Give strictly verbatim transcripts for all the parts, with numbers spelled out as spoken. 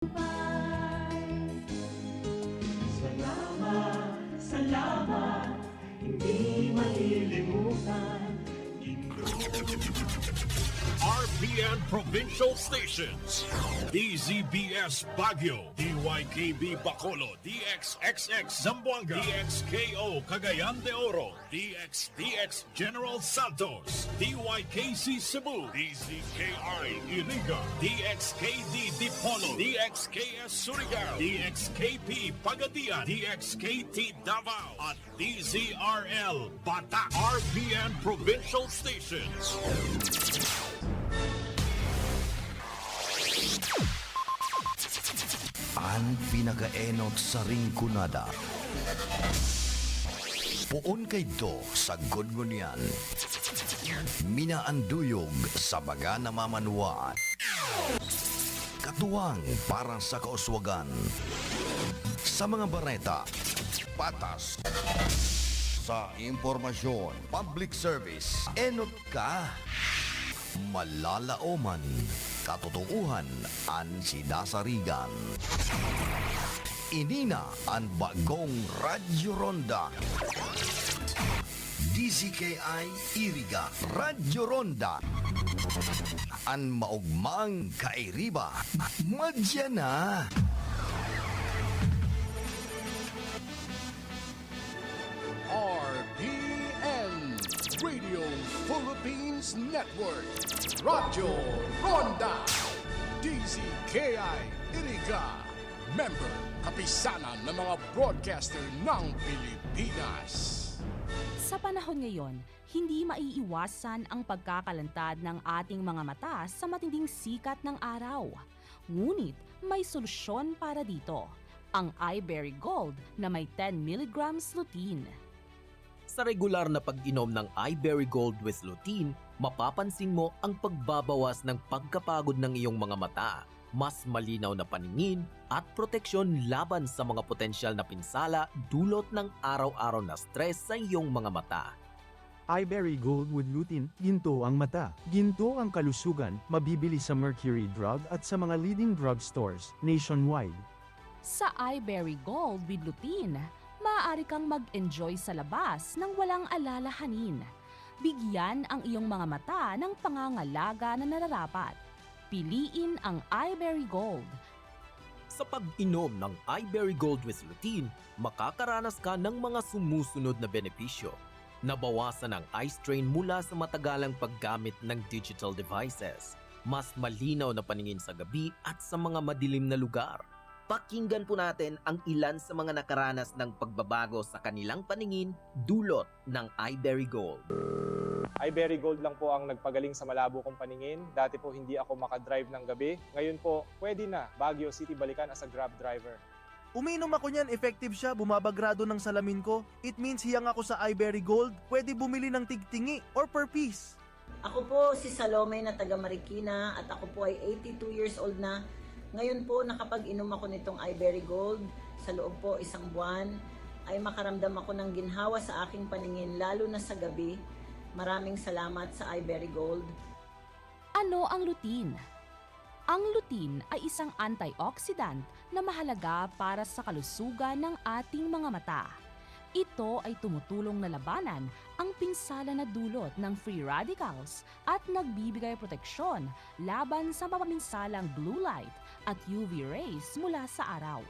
Salamat, salamat, hindi malilimutan. R P N Provincial Stations, D Z B S Baguio, D Y K B Bacolod, D X X X Zamboanga, D X K O Cagayan de Oro, D X D X General Santos, D Y K C Cebu, D Z K I Iriga, D X K D Dipolog, D X K S Surigao, D X K P Pagadian, D X K T Davao, at D Z R L Bata, R P N Provincial Stations. An pinakaenot sa Rinconada. Poon kaidto sagkod ngunyan. Minaanduyog sa baga na mamanwaan. Katuwang para sa kauswagan. Sa mga bareta, patas. Sa impormasyon, public service, enot ka. Malalaoman, katotoohan an sidasarigan. Ini na an bagong Radyo Ronda. D Z K I Iriga, Radyo Ronda. An maogmang kairiba, madya na. R P N, Radio Philippines Network, Radyo Ronda, D Z K I Iriga, member, kapisanan ng mga broadcaster ng Pilipinas. Sa panahon ngayon, hindi maiiwasan ang pagkakalantad ng ating mga mata sa matinding sikat ng araw. Ngunit may solusyon para dito, ang Eyeberry Gold na may ten milligrams lutein. Sa regular na pag-inom ng Eyeberry Gold with Lutein, mapapansin mo ang pagbabawas ng pagkapagod ng iyong mga mata, mas malinaw na paningin, at proteksyon laban sa mga potensyal na pinsala dulot ng araw-araw na stress sa iyong mga mata. Eyeberry Gold with Lutein, ginto ang mata, ginto ang kalusugan, mabibili sa Mercury Drug at sa mga leading drugstores nationwide. Sa Eyeberry Gold with Lutein, maaari kang mag-enjoy sa labas nang walang alalahanin. Bigyan ang iyong mga mata ng pangangalaga na nararapat. Piliin ang Eyeberry Gold. Sa pag-inom ng Eyeberry Gold with Lutein, makakaranas ka ng mga sumusunod na benepisyo. Nabawasan ang eye strain mula sa matagalang paggamit ng digital devices. Mas malinaw na paningin sa gabi at sa mga madilim na lugar. Pakinggan po natin ang ilan sa mga nakaranas ng pagbabago sa kanilang paningin dulot ng Eyeberry Gold. Eyeberry Gold lang po ang nagpagaling sa malabo kong paningin. Dati po hindi ako makadrive ng gabi. Ngayon po, pwede na Baguio City balikan as a Grab driver. Umiinom ako niyan, effective siya, bumabagrado ng salamin ko. It means hiyang ako sa Eyeberry Gold, pwede bumili ng tigtingi or per piece. Ako po si Salome na taga Marikina at ako po ay eighty-two years old na. Ngayon po nakapag-inom ako nitong Iberry Gold. Sa loob po isang buwan ay makaramdam ako ng ginhawa sa aking paningin, lalo na sa gabi. Maraming salamat sa Iberry Gold. Ano ang lutein? Ang lutein ay isang antioxidant na mahalaga para sa kalusugan ng ating mga mata. Ito ay tumutulong na labanan ang pinsala na dulot ng free radicals at nagbibigay proteksyon laban sa mapaminsalang blue light at U V rays mula sa araw.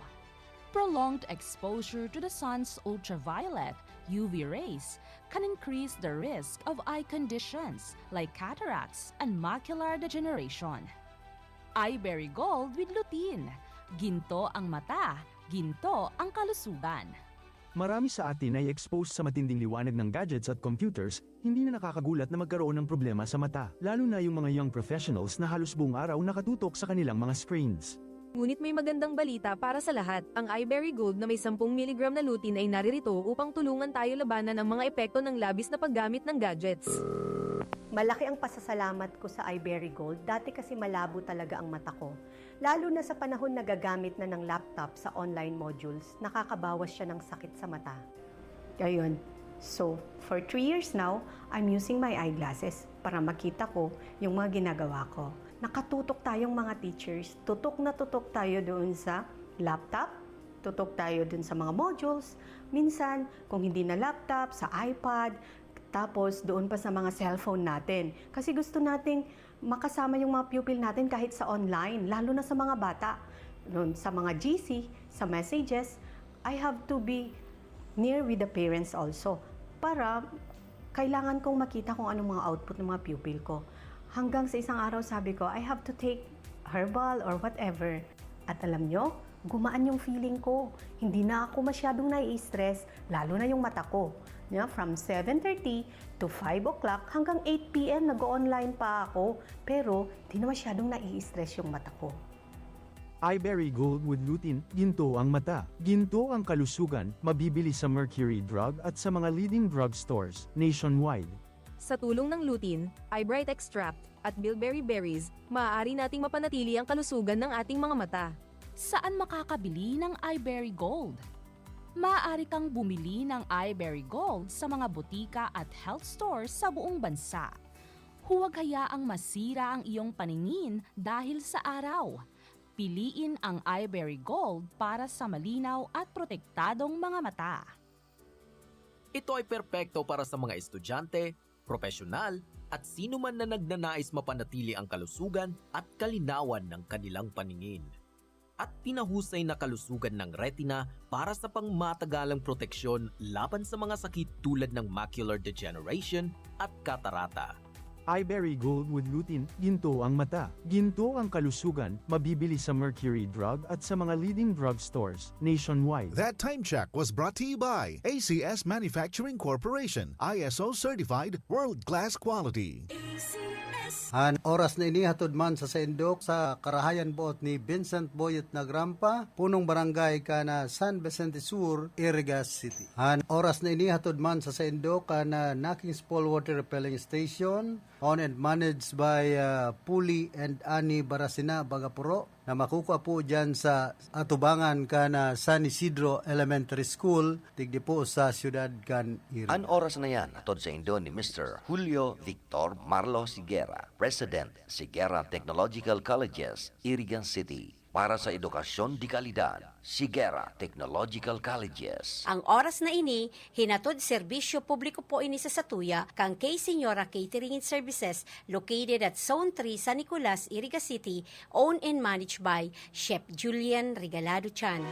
Prolonged exposure to the sun's ultraviolet U V rays can increase the risk of eye conditions like cataracts and macular degeneration. Iberry Gold with Lutein. Ginto ang mata, ginto ang kalusugan. Marami sa atin ay exposed sa matinding liwanag ng gadgets at computers, hindi na nakakagulat na magkaroon ng problema sa mata, lalo na yung mga young professionals na halos buong araw nakatutok sa kanilang mga screens. Ngunit may magandang balita para sa lahat. Ang Iberry Gold na may sampung miligram na lutein ay naririto upang tulungan tayo labanan ang mga epekto ng labis na paggamit ng gadgets. Malaki ang pasasalamat ko sa Iberry Gold. Dati kasi malabo talaga ang mata ko. Lalo na sa panahon na gagamit na ng laptop sa online modules, nakakabawas siya ng sakit sa mata. Ayun. So, for three years now, I'm using my eyeglasses para makita ko yung mga ginagawa ko. Nakatutok tayong mga teachers. Tutok na tutok tayo doon sa laptop, tutok tayo doon sa mga modules. Minsan, kung hindi na laptop, sa iPad, tapos doon pa sa mga cellphone natin. Kasi gusto nating makasama yung mga pupil natin kahit sa online, lalo na sa mga bata. Doon sa mga G C, sa messages, I have to be near with the parents also para kailangan kong makita kung anong mga output ng mga pupil ko. Hanggang sa isang araw sabi ko, "I have to take herbal or whatever." At alam nyo, gumaan yung feeling ko. Hindi na ako masyadong nai-stress, lalo na yung mata ko. Yeah, from seven thirty to five o'clock hanggang eight p m nag-online pa ako. Pero di na masyadong nai-stress yung mata ko. Iberry Gold with Lutein, ginto ang mata, ginto ang kalusugan, mabibili sa Mercury Drug at sa mga leading drugstores nationwide. Sa tulong ng lutein, eyebright extract, at bilberry berries, maaari nating mapanatili ang kalusugan ng ating mga mata. Saan makakabili ng Iberry Gold? Maaari kang bumili ng Iberry Gold sa mga botika at health stores sa buong bansa. Huwag hayaang masira ang iyong paningin dahil sa araw. Piliin ang Iberry Gold para sa malinaw at protektadong mga mata. Ito ay perpekto para sa mga estudyante, profesyonal, at sino man na nagnanais mapanatili ang kalusugan at kalinawan ng kanilang paningin. At pinahusay na kalusugan ng retina para sa pangmatagalang proteksyon laban sa mga sakit tulad ng macular degeneration at katarata. Iberry Gold with Lutein, ginto ang mata, ginto ang kalusugan, mabibili sa Mercury Drug at sa mga leading drugstores nationwide. That time check was brought to you by A C S Manufacturing Corporation, I S O certified, world-class quality. An oras na ini hatod man sa saindo sa karahayan boot ni Vincent Boyet Nagrampa, punong barangay kan San Vicente Sur, Iriga City. An oras na ini hatod man sa saindo kan Nakings Fall Water Repelling Station, owned and managed by ah, Puli and Ani Barasina Bagapuro, na makukua po dyan sa atubangan kan ah, San Isidro Elementary School, digdi po sa siyudad kan Iriga. An oras na yan, hatod saindo ni Mister Julio Victor Marlo Sigera, President, Sigera Technological Colleges, Iriga City. Para sa edukasyon de kalidad, Sigera Technological Colleges. Ang oras na ini, hinatod serbisyo publiko po ini sa satuya kan K Señora Catering and Services, located at Zone three, San Nicolas, Iriga City, owned and managed by Chef Julian Regalado Chan.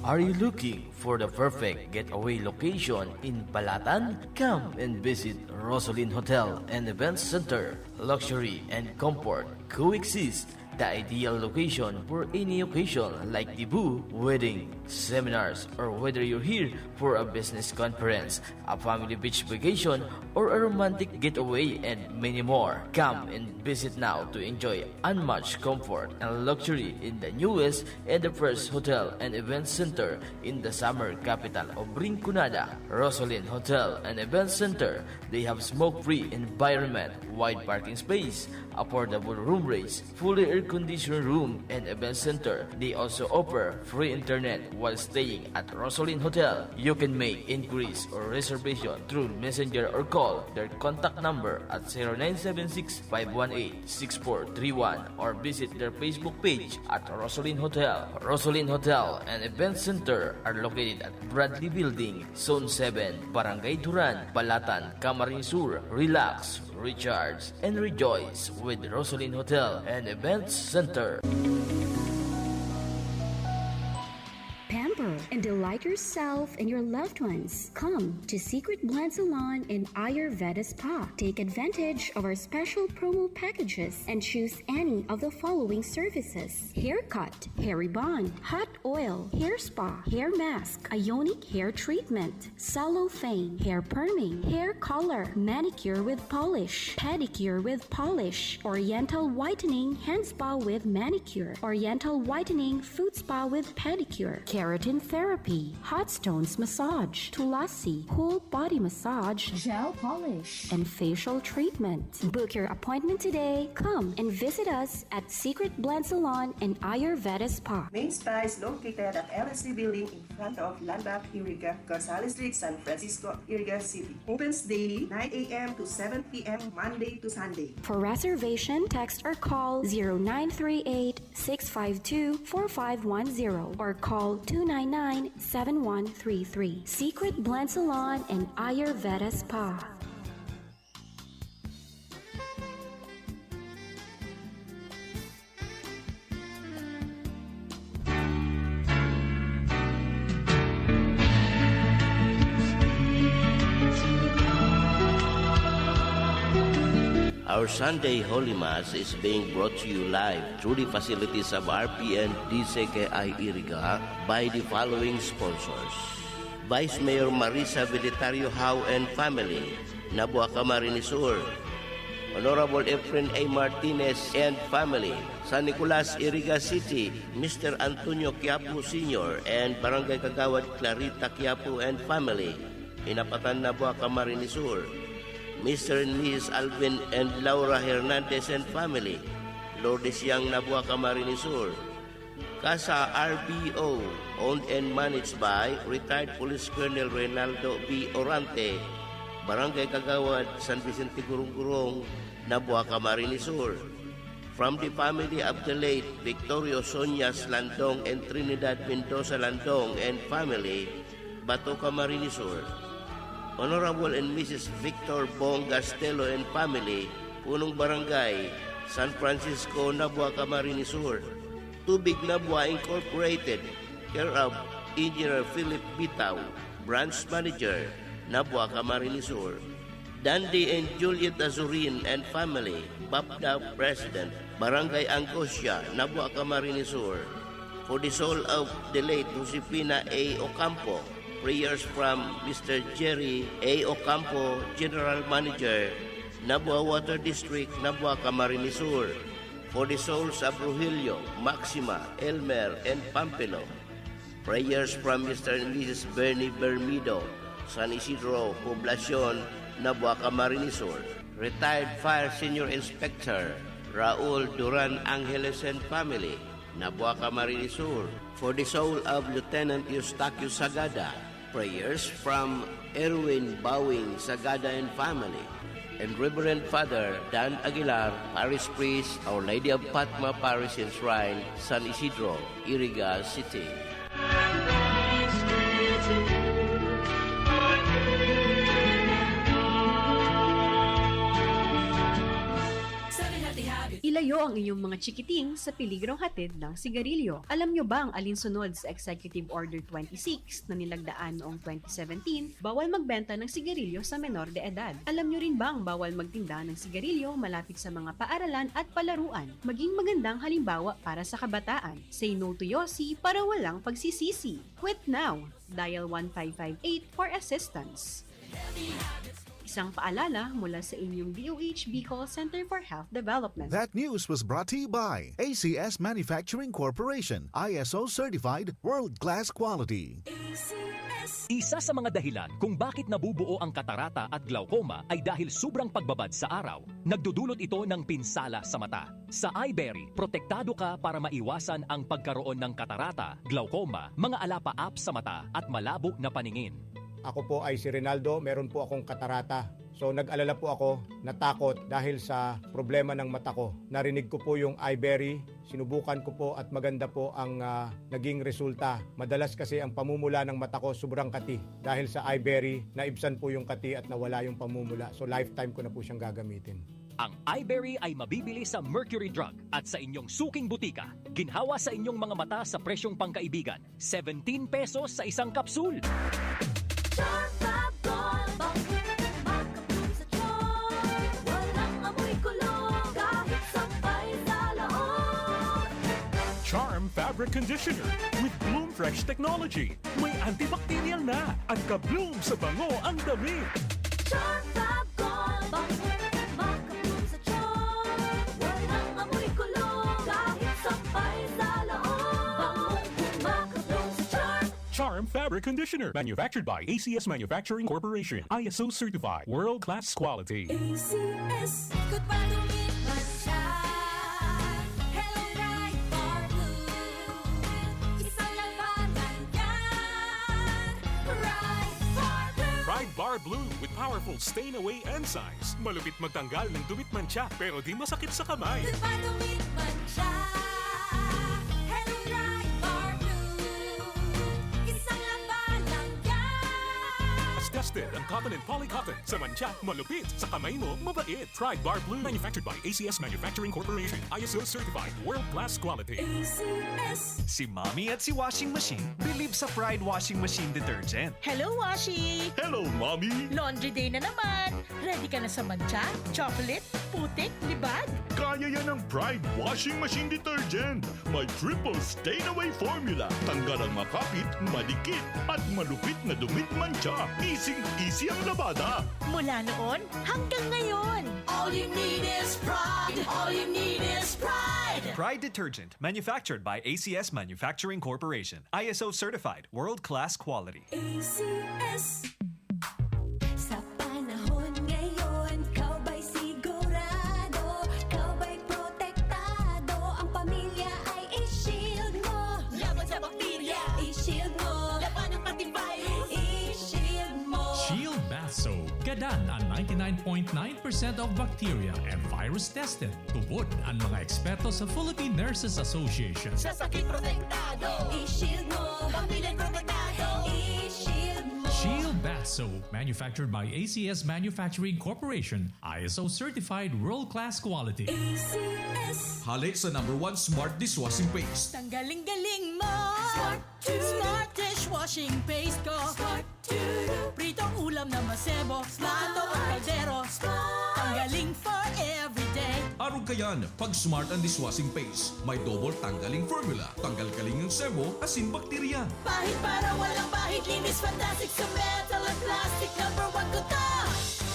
Are you looking for the perfect getaway location in Balatan? Come and visit Rosolin Hotel and Events Center. Luxury and comfort coexist. The ideal location for any occasion like debut, wedding, seminars, or whether you're here for a business conference, a family beach vacation, or a romantic getaway, and many more. Come and visit now to enjoy unmatched comfort and luxury in the newest and the first hotel and event center in the summer capital of Rinconada. Rosolin Hotel and Event Center, they have smoke-free environment, wide parking space, affordable room rates, fully air-conditioned room and event center. They also offer free internet while staying at Rosolin Hotel. You can make inquiries or reservation through messenger or call their contact number at zero nine seven six, five one eight, six four three one or visit their Facebook page at Rosolin Hotel. Rosolin Hotel and Event Center are located at Bradley Building, Zone seven, Barangay Duran, Balatan, Camarines Sur. Relax, recharge, and rejoice with Rosolin Hotel and Events Center. Pamper and delight yourself and your loved ones. Come to Secret Blend Salon and Ayurveda Spa. Take advantage of our special promo packages and choose any of the following services: haircut, hair rebond, hot oil, hair spa, hair mask, ionic hair treatment, cellophane, hair perming, hair color, manicure with polish, pedicure with polish, oriental whitening, hand spa with manicure, oriental whitening, foot spa with pedicure, keratin Therapy, hot stones massage, tulasi, whole body massage, gel polish, and facial treatment. Book your appointment today. Come and visit us at Secret Blend Salon and Ayurveda Spa. Main Spa is located at L S C Building in front of Landmark Iriga, Gonzales Street, San Francisco, Iriga City. Opens daily, nine a m to seven p m, Monday to Sunday. For reservation, text or call zero nine three eight, six five two, four five one zero or call two nine nine, seven one three three. Secret Blend Salon and Ayurveda Spa. Our Sunday Holy Mass is being brought to you live through the facilities of R P N D C K I Iriga by the following sponsors: Vice Mayor Marisa Velitario Howe and family, Nabua, Camarines Sur. Honorable Efren A Martinez and family, San Nicolas, Iriga City, Mister Antonio Quiapo Senior and Barangay Kagawad Clarita Quiapo and family, Inapatan, Nabua, Camarines Sur. Mister and Missus Alvin and Laura Hernandez and family, Lourdes Yang, Nabua, Camarines Sur. Casa R B O, owned and managed by retired Police Colonel Reynaldo B Orante, Barangay Kagawad, San Vicente Gurong-Gurong, Nabua, Camarines Sur. From the family of the late Victorio Sonias Landong and Trinidad Mendoza Landong and family, Bato, Camarines Sur. Honorable and Missus Victor Bong Gastelo and family, Punong Barangay, San Francisco, Nabua, Camarines Sur. Tubig Nabua Incorporated, care of Engineer Philip Bitao, Branch Manager, Nabua, Camarines Sur. Dandy and Juliet Azurin and family, BAPDA President, Barangay Angosia, Nabua, Camarines Sur. For the soul of the late Josefina A Ocampo, prayers from Mister Jerry A Ocampo, General Manager, Nabua Water District, Nabua, Camarines Sur. For the souls of Rogelio, Maxima, Elmer, and Pampilo. Prayers from Mister and Missus Bernie Bermido, San Isidro, Poblacion, Nabua, Camarines Sur. Retired Fire Senior Inspector Raul Duran Angeles and family, Nabua, Camarines Sur. For the soul of Lieutenant Eustaquio Sagada, prayers from Erwin Bawing Sagada and family, and Reverend Father Dan Aguilar, Parish Priest, Our Lady of Fatma Parish and Shrine, San Isidro, Iriga City. Ilayo ang inyong mga chikiting sa peligrong hatid ng sigarilyo. Alam nyo ba ang alinsunod sa Executive Order twenty-six na nilagdaan noong twenty seventeen? Bawal magbenta ng sigarilyo sa menor de edad. Alam nyo rin bang bawal magtinda ng sigarilyo malapit sa mga paaralan at palaruan? Maging magandang halimbawa para sa kabataan. Say no to yosi para walang pagsisisi. Quit now! Dial one five five eight for assistance. Isang paalala mula sa inyong D O H Bicol Center for Health Development. That news was brought to you by A C S Manufacturing Corporation, I S O certified, world-class quality. Isa sa mga dahilan kung bakit nabubuo ang katarata at glaucoma ay dahil sobrang pagbabad sa araw. Nagdudulot ito ng pinsala sa mata. Sa Eyeberry, protektado ka para maiwasan ang pagkaroon ng katarata, glaucoma, mga alapaap sa mata, at malabo na paningin. Ako po ay si Rinaldo, meron po akong katarata. So, nag-alala po ako, natakot dahil sa problema ng mata ko. Narinig ko po yung Eyeberry, sinubukan ko po at maganda po ang, ah, naging resulta. Madalas kasi ang pamumula ng mata ko sobrang kati. Dahil sa Eyeberry, naibsan po yung kati at nawala yung pamumula. So, lifetime ko na po siyang gagamitin. Ang Eyeberry ay mabibili sa Mercury Drug at sa inyong suking butika. Ginhawa sa inyong mga mata sa presyong pangkaibigan, seventeen pesos sa isang kapsul. Charm Fab Gold, bang makaplum sa charm. Walang amoy kulog, kahit sampay sa laog. Charm Fabric Conditioner with Bloom Fresh Technology. May antibacterial na at ka-bloom sa bango ang damit. Charm Fab Gold, bang makaplum sa charm. Walang amoy kulog, kahit sampay sa laog. Bang makaplum sa charm. Fabric Conditioner. Manufactured by A C S Manufacturing Corporation. I S O certified. World class quality. A C S. Ikot pa, dumit man siya. Hello, Pride Bar Blue. Isang labanan yan. Pride Bar Blue. Pride Bar Blue with powerful stain away enzymes. Malupit magtanggal ng dumit mantsa, pero di masakit sa kamay. Ikot pa, dumit man siya. Hello, Pride Bar Blue. Isang labanan yan. Tested ang cotton and poly cotton. Sa mantsa, malupit. Sa kamay mo, mabait. Pride Bar Blue. Manufactured by A C S Manufacturing Corporation. I S O certified. World class quality. A C S. Si Mommy at si Washing Machine bilib sa Pride Washing Machine Detergent. Hello, Washi! Hello, Mommy! Laundry day na naman! Ready ka na sa mantsa, chocolate, putik, libag? Kaya yan ng Pride Washing Machine Detergent. May triple stain away formula. Tanggal ang makapit, madikit, at malupit na dumit mantsa. Easy-easy ang labada. Mula noon hanggang ngayon. All you need is Pride. All you need is Pride. Pride Detergent, manufactured by A C S Manufacturing Corporation. I S O certified, world-class quality. A C S. Sa panahon ngayon, ikaw ba'y sigurado? Ikaw ba'y protektado? Ang pamilya ay i-shield mo. Laban sa bakterya, i-shield mo. Laban ng antivirus, i-shield mo. Shield Bath Soap. Gadan ang ninety-nine point nine percent of bacteria and virus tested. Tubod ang mga eksperto sa Philippine Nurses Association. Sa sakit protektado, i-shield mo. Pamilya protektado, i-shield mo. Shield Bath Soap, manufactured by A C S Manufacturing Corporation, I S O certified world-class quality. A C S. Hale sa number one smart dishwashing paste. Tanggaling-galing mo! Smart Smart dishwashing paste ko. Smart Pritong ulam na masebo, plato o kaldero. Tanggaling for everyday. Arog kayan, pag Smart ang dishwashing paste, may double tanggaling formula. Tanggal-galing ang sebo asin bakterya. Pahid para walang bahid, linis fantastic sa metal at plastic. Number one ko ta.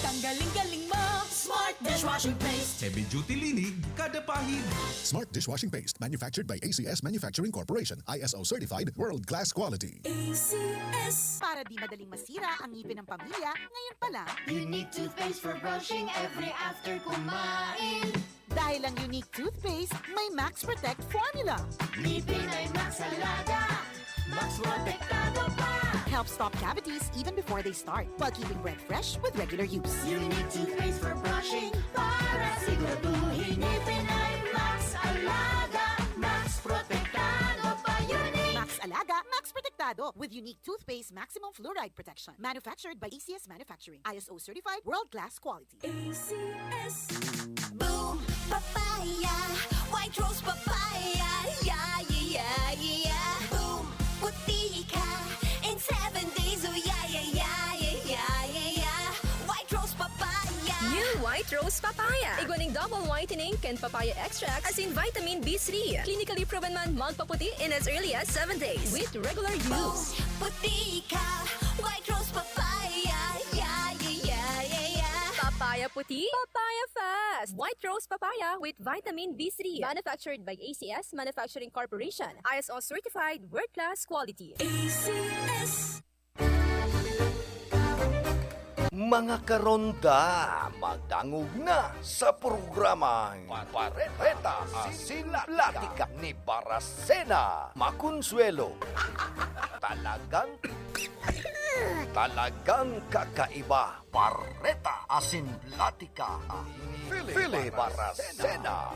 Tanggaling-galing mo, Smart dishwashing paste. Heavy duty linig kada pahid. Smart dishwashing paste, manufactured by A C S Manufacturing Corporation, I S O certified, world class quality. A C S. Para di madaling masira ang ngipin ng pamilya, ngayon pa lang. Unique toothpaste for brushing every after kumain. Dahil ang Unique toothpaste may Max Protect formula. Ngipin ay Max Alaga, Max Protektado pa. Helps stop cavities even before they start, while keeping breath fresh with regular use. Unique toothpaste for brushing para siguraduhin ngipin ay Max Alaga, Max Protektado pa. Unique. Max Alaga, Max Protektado with Unique Toothpaste Maximum Fluoride Protection. Manufactured by A C S Manufacturing. I S O certified, world-class quality. A C S. Boom Papaya, White Rose Papaya, yeah, yeah, yeah, yeah. Boom Puti ka in seven days, oh yeah, yeah, yeah. White Rose Papaya. New White Rose Papaya. Igwa ning double whitening kan papaya extract asin vitamin B three. Clinically proven man magpaputi in as early as seven days with regular use. Puti ka, White Rose Papaya. Yeah, yeah, yeah, yeah, yeah. Papaya puti, papaya fast. White Rose Papaya with vitamin B three. Manufactured by A C S Manufacturing Corporation. I S O certified, world-class quality. A C S. Mga karonda, madangog na sa programang Pareta asin Platika ni Barasena Maconsuelo. Talagang, talagang kakaiba. Pareta asin Platika ni Philip Barasena.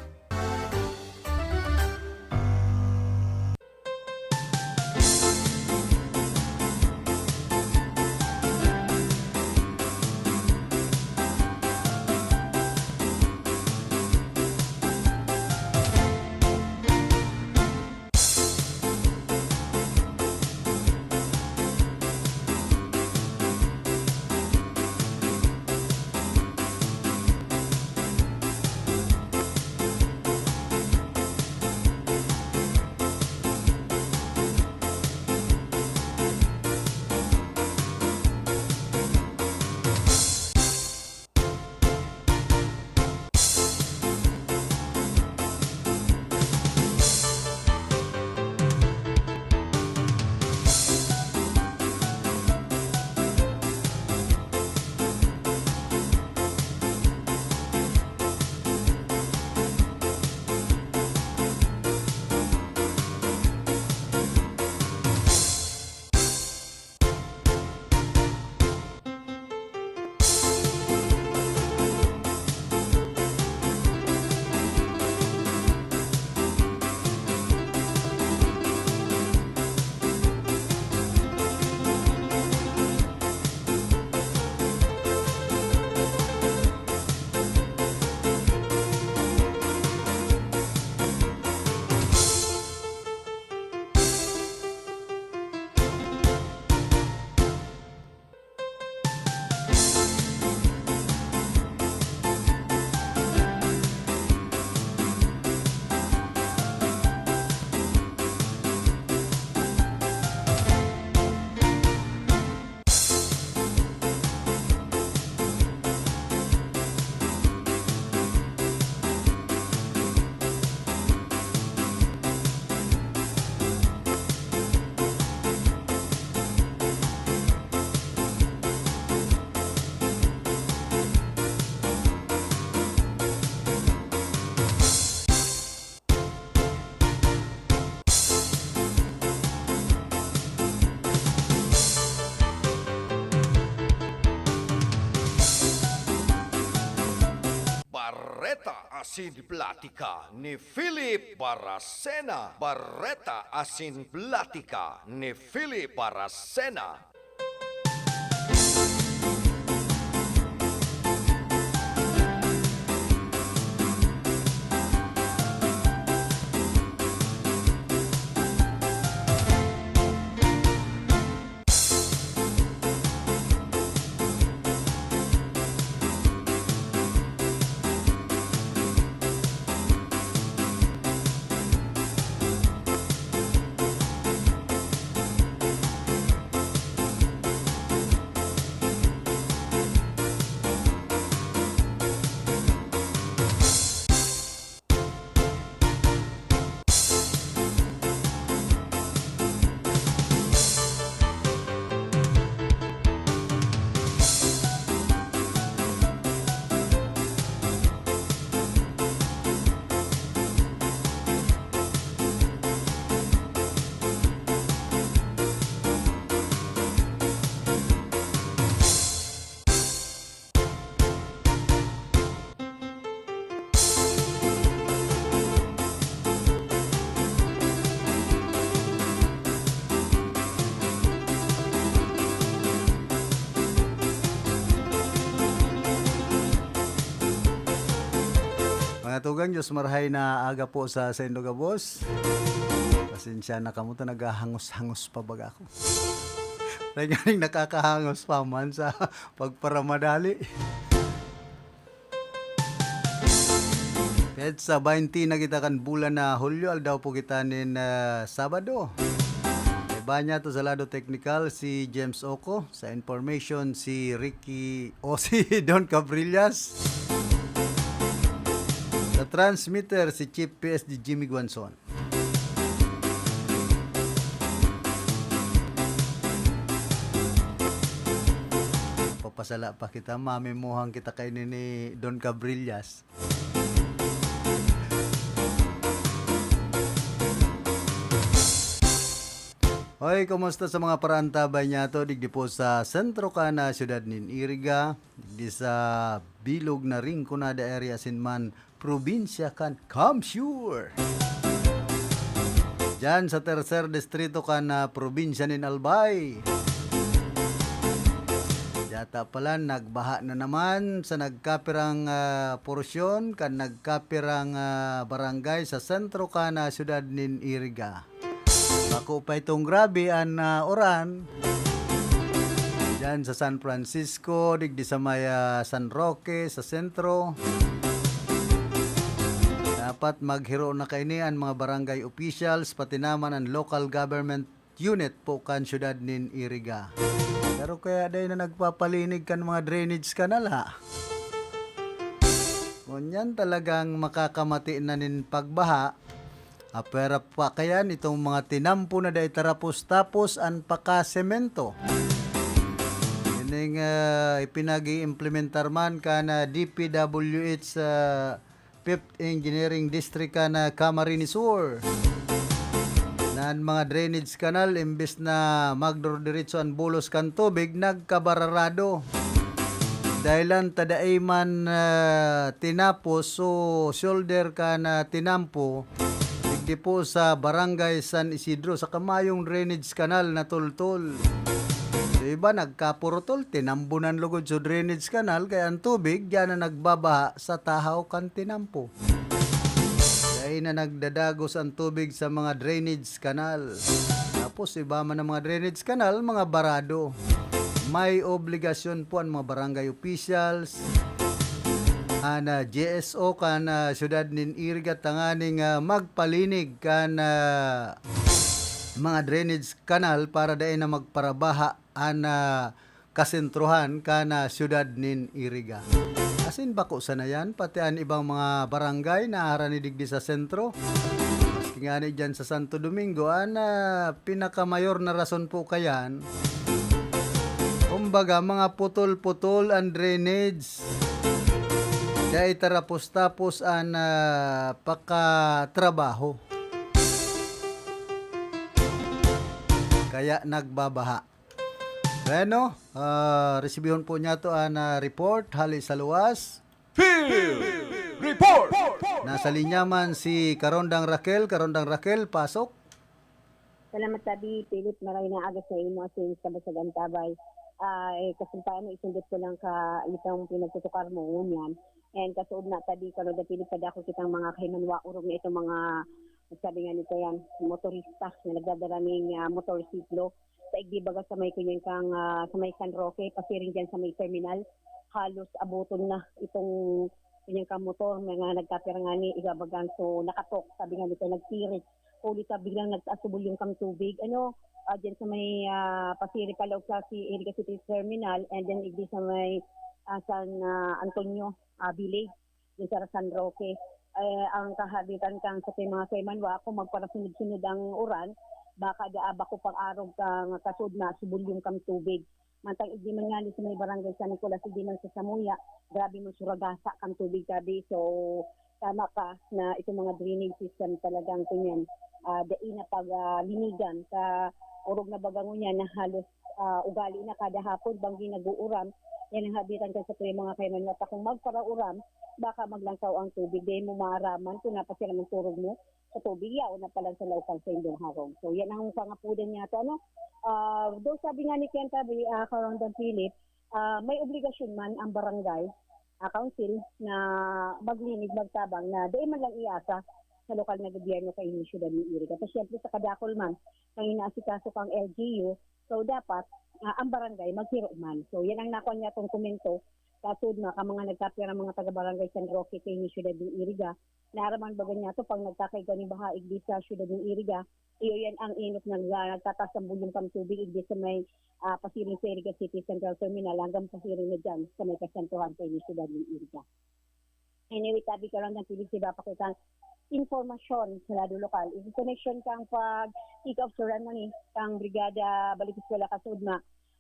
Bareta asin Platika ni Philip Baracena. Bareta asin Platika ni Philip Baracena. Mga tugang, Diyos marahay na aga po sa saindo gabos. Pasensya na kamo ta, naghahangos-hangos pa baga ako. Dai nganing nakakahangos pa man sa pagparamadali. Petsa baynte na kita kan bulan na Hulyo, aldaw po kita nin, ah, Sabado. Kaiba niya to sa lado teknikal si James Oco, sa information si Ricky o si Don Cabrillas. Sa transmitter si Chief P S D Jimmy Guanzon. Papasala pa kita, mamimohan kita kaini ni Don Cabrillas. Hoy, kumusta sa mga paraantabay niyato digdi po sa sentro kan, ah, siyudad nin Iriga, digdi sa bilog na Rinconada area asin man probinsya kan Kamsur. Diyan sa tercer distrito kan, ah, probinsya nin Albay. Yata pala, nagbaha na naman sa nagkapirang, ah, porsyon kan nagkapirang, ah, barangay sa sentro kan, ah, siyudad nin Iriga. Bako pa itong grabe an, ah, uran. Diyan sa San Francisco, digdi sa may, ah, San Roque, sa sentro. Dapat maghiro na kaini an mga barangay officials, pati naman an local government unit po kan siyudad nin Iriga. Pero kaya dai na nagpapalinig kan mga drainage canal, ha? Ngunyan talagang makakamati na nin pagbaha. Apwera pa kayan itong mga tinampo na dai tarapos-tapos an pakasemento. Ining, ah, ipinag-iimplementar man kan, ah, D P W H sa Fifth Engineering District kan, ah, Camarines Sur. Na an mga drainage canal, imbes na magdurdiretso an bulos kan tubig, nagkabararado. Dahilan ta dai man, ah, tinapos, so shoulder kan, ah, tinampo, digdi po sa Barangay San Isidro, sa kamayong drainage canal na tultol. So, iba nagkapurutol, tinambunan lugod sa drainage canal, kaya ang tubig diyan na nagbabaha sa tahaw kan tinampo. Dai na nagdadagos ang tubig sa mga drainage canal. Tapos iba man ang mga drainage canal, mga barado. May obligasyon po ang mga barangay officials, an, ah, G S O kan, ah, siyudad nin Iriga tanganing, ah, magpalinig kan, ah, mga drainage canal para dai na magparabaha an, ah, kasentrohan kan, ah, siyudad nin Iriga. Asin bako sana yan, pati an ibang mga barangay na harani digdi sa sentro. Maski ngani dyan sa Santo Domingo, an, ah, pinakamayor na rason po kayan, kumbaga, mga putol-putol an drainage. Dai tarapos-tapos an, ah, pakatrabaho. Kaya nagbabaha. Bueno, ah, resibihon po niyato an, ah, report hali sa luwas. Phil! Report! Nasa linya man si Karondang Raquel. Karondang Raquel, pasok. Salamat tabi, Philip. Maray na aga sa imo asin sa Basag Antabay. Ah, eh, kasumpaan mo, isundot ko lang ka itong pinagtutukar mo, ngunyan. And kasuod na tabi, Karondang Philip, kada ako kitang mga kahimanwa, orog na itong mga, sabi nga nito yan, motorista na nagdadala ng ah, motorsiklo. Sa igdi baga sa may kunyan kang, ah, sa may San Roque, pasiring dyan sa may terminal, halos abuton na itong kunyan kang motor, mga nagkapirangani, igabagan. So, nakatok, sabi nga nito, nagtirik. Huli ka, biglang nagtaas subol yung kang tubig. Ano, ah, dyan sa may ah, pasiri palaog sa si Iriga City Terminal, and then igdi sa may ah, San ah, Antonio ah, Village, dyan sa San Roque. Eh, ang kahabitan kang sa mga kaimanwa, kung magparasunod-sunod ang uran, baka daa bako pang arog kang kasud na subol yung kang tubig. Mantang igdi man nga ni sa may barangay San Nicolas, igdi man sa Samuya, grabe mo suragasa kang tubig tabi. So, tama ka na itong mga drainage system talagang kunyan, ah, dai na pag ah, linigan. Sa orog na baga ngunyan na halos ah, ugali na kada hapon banggi nag-uuram. Yan ang habitan kan sa tuwing mga kaiman mata. Kung magparauram, baka maglangkaw ang tubig. Dai mo maaraman kung napasira ang turog mo sa tubig, yaon na pala sa laupang sa indong harong. So, yan ang pangapudan niya to. Ano? Ah, daw sabi nga ni Ken Tabi, ah, Karondang Philip, ah, may obligasyon man ang barangay ah, council na maglinig, magtabang na dai man lang iasa sa lokal na gobyerno kaini syudad ni Iriga. Tapos siyempre sa kadakol man, kang inaasikaso kang L G U, so dapat ah, ang barangay maghiro man. So yan ang nakuha niya tong komento. Kasud na ka mga nagkapira mga taga-barangay San Roque kaini syudad ni Iriga, naaraman baga niya to pag nagkakaigwa ni baha igdi sa syudad ni Iriga, iyo yan ang inot nag, ah, nagtataas ang bulong pang tubig igdi sa may ah, pasiring sa Iriga City Central Terminal hanggang pasiring na dyan sa may kasentrohan kaini syudad ni Iriga. Anyway, tabi ka lang ng pilig sa iba pa kitang impormasyon sa lado lokal. In connection kang pag kick-off ceremony kang Brigada Balik Eskwela Kasudma,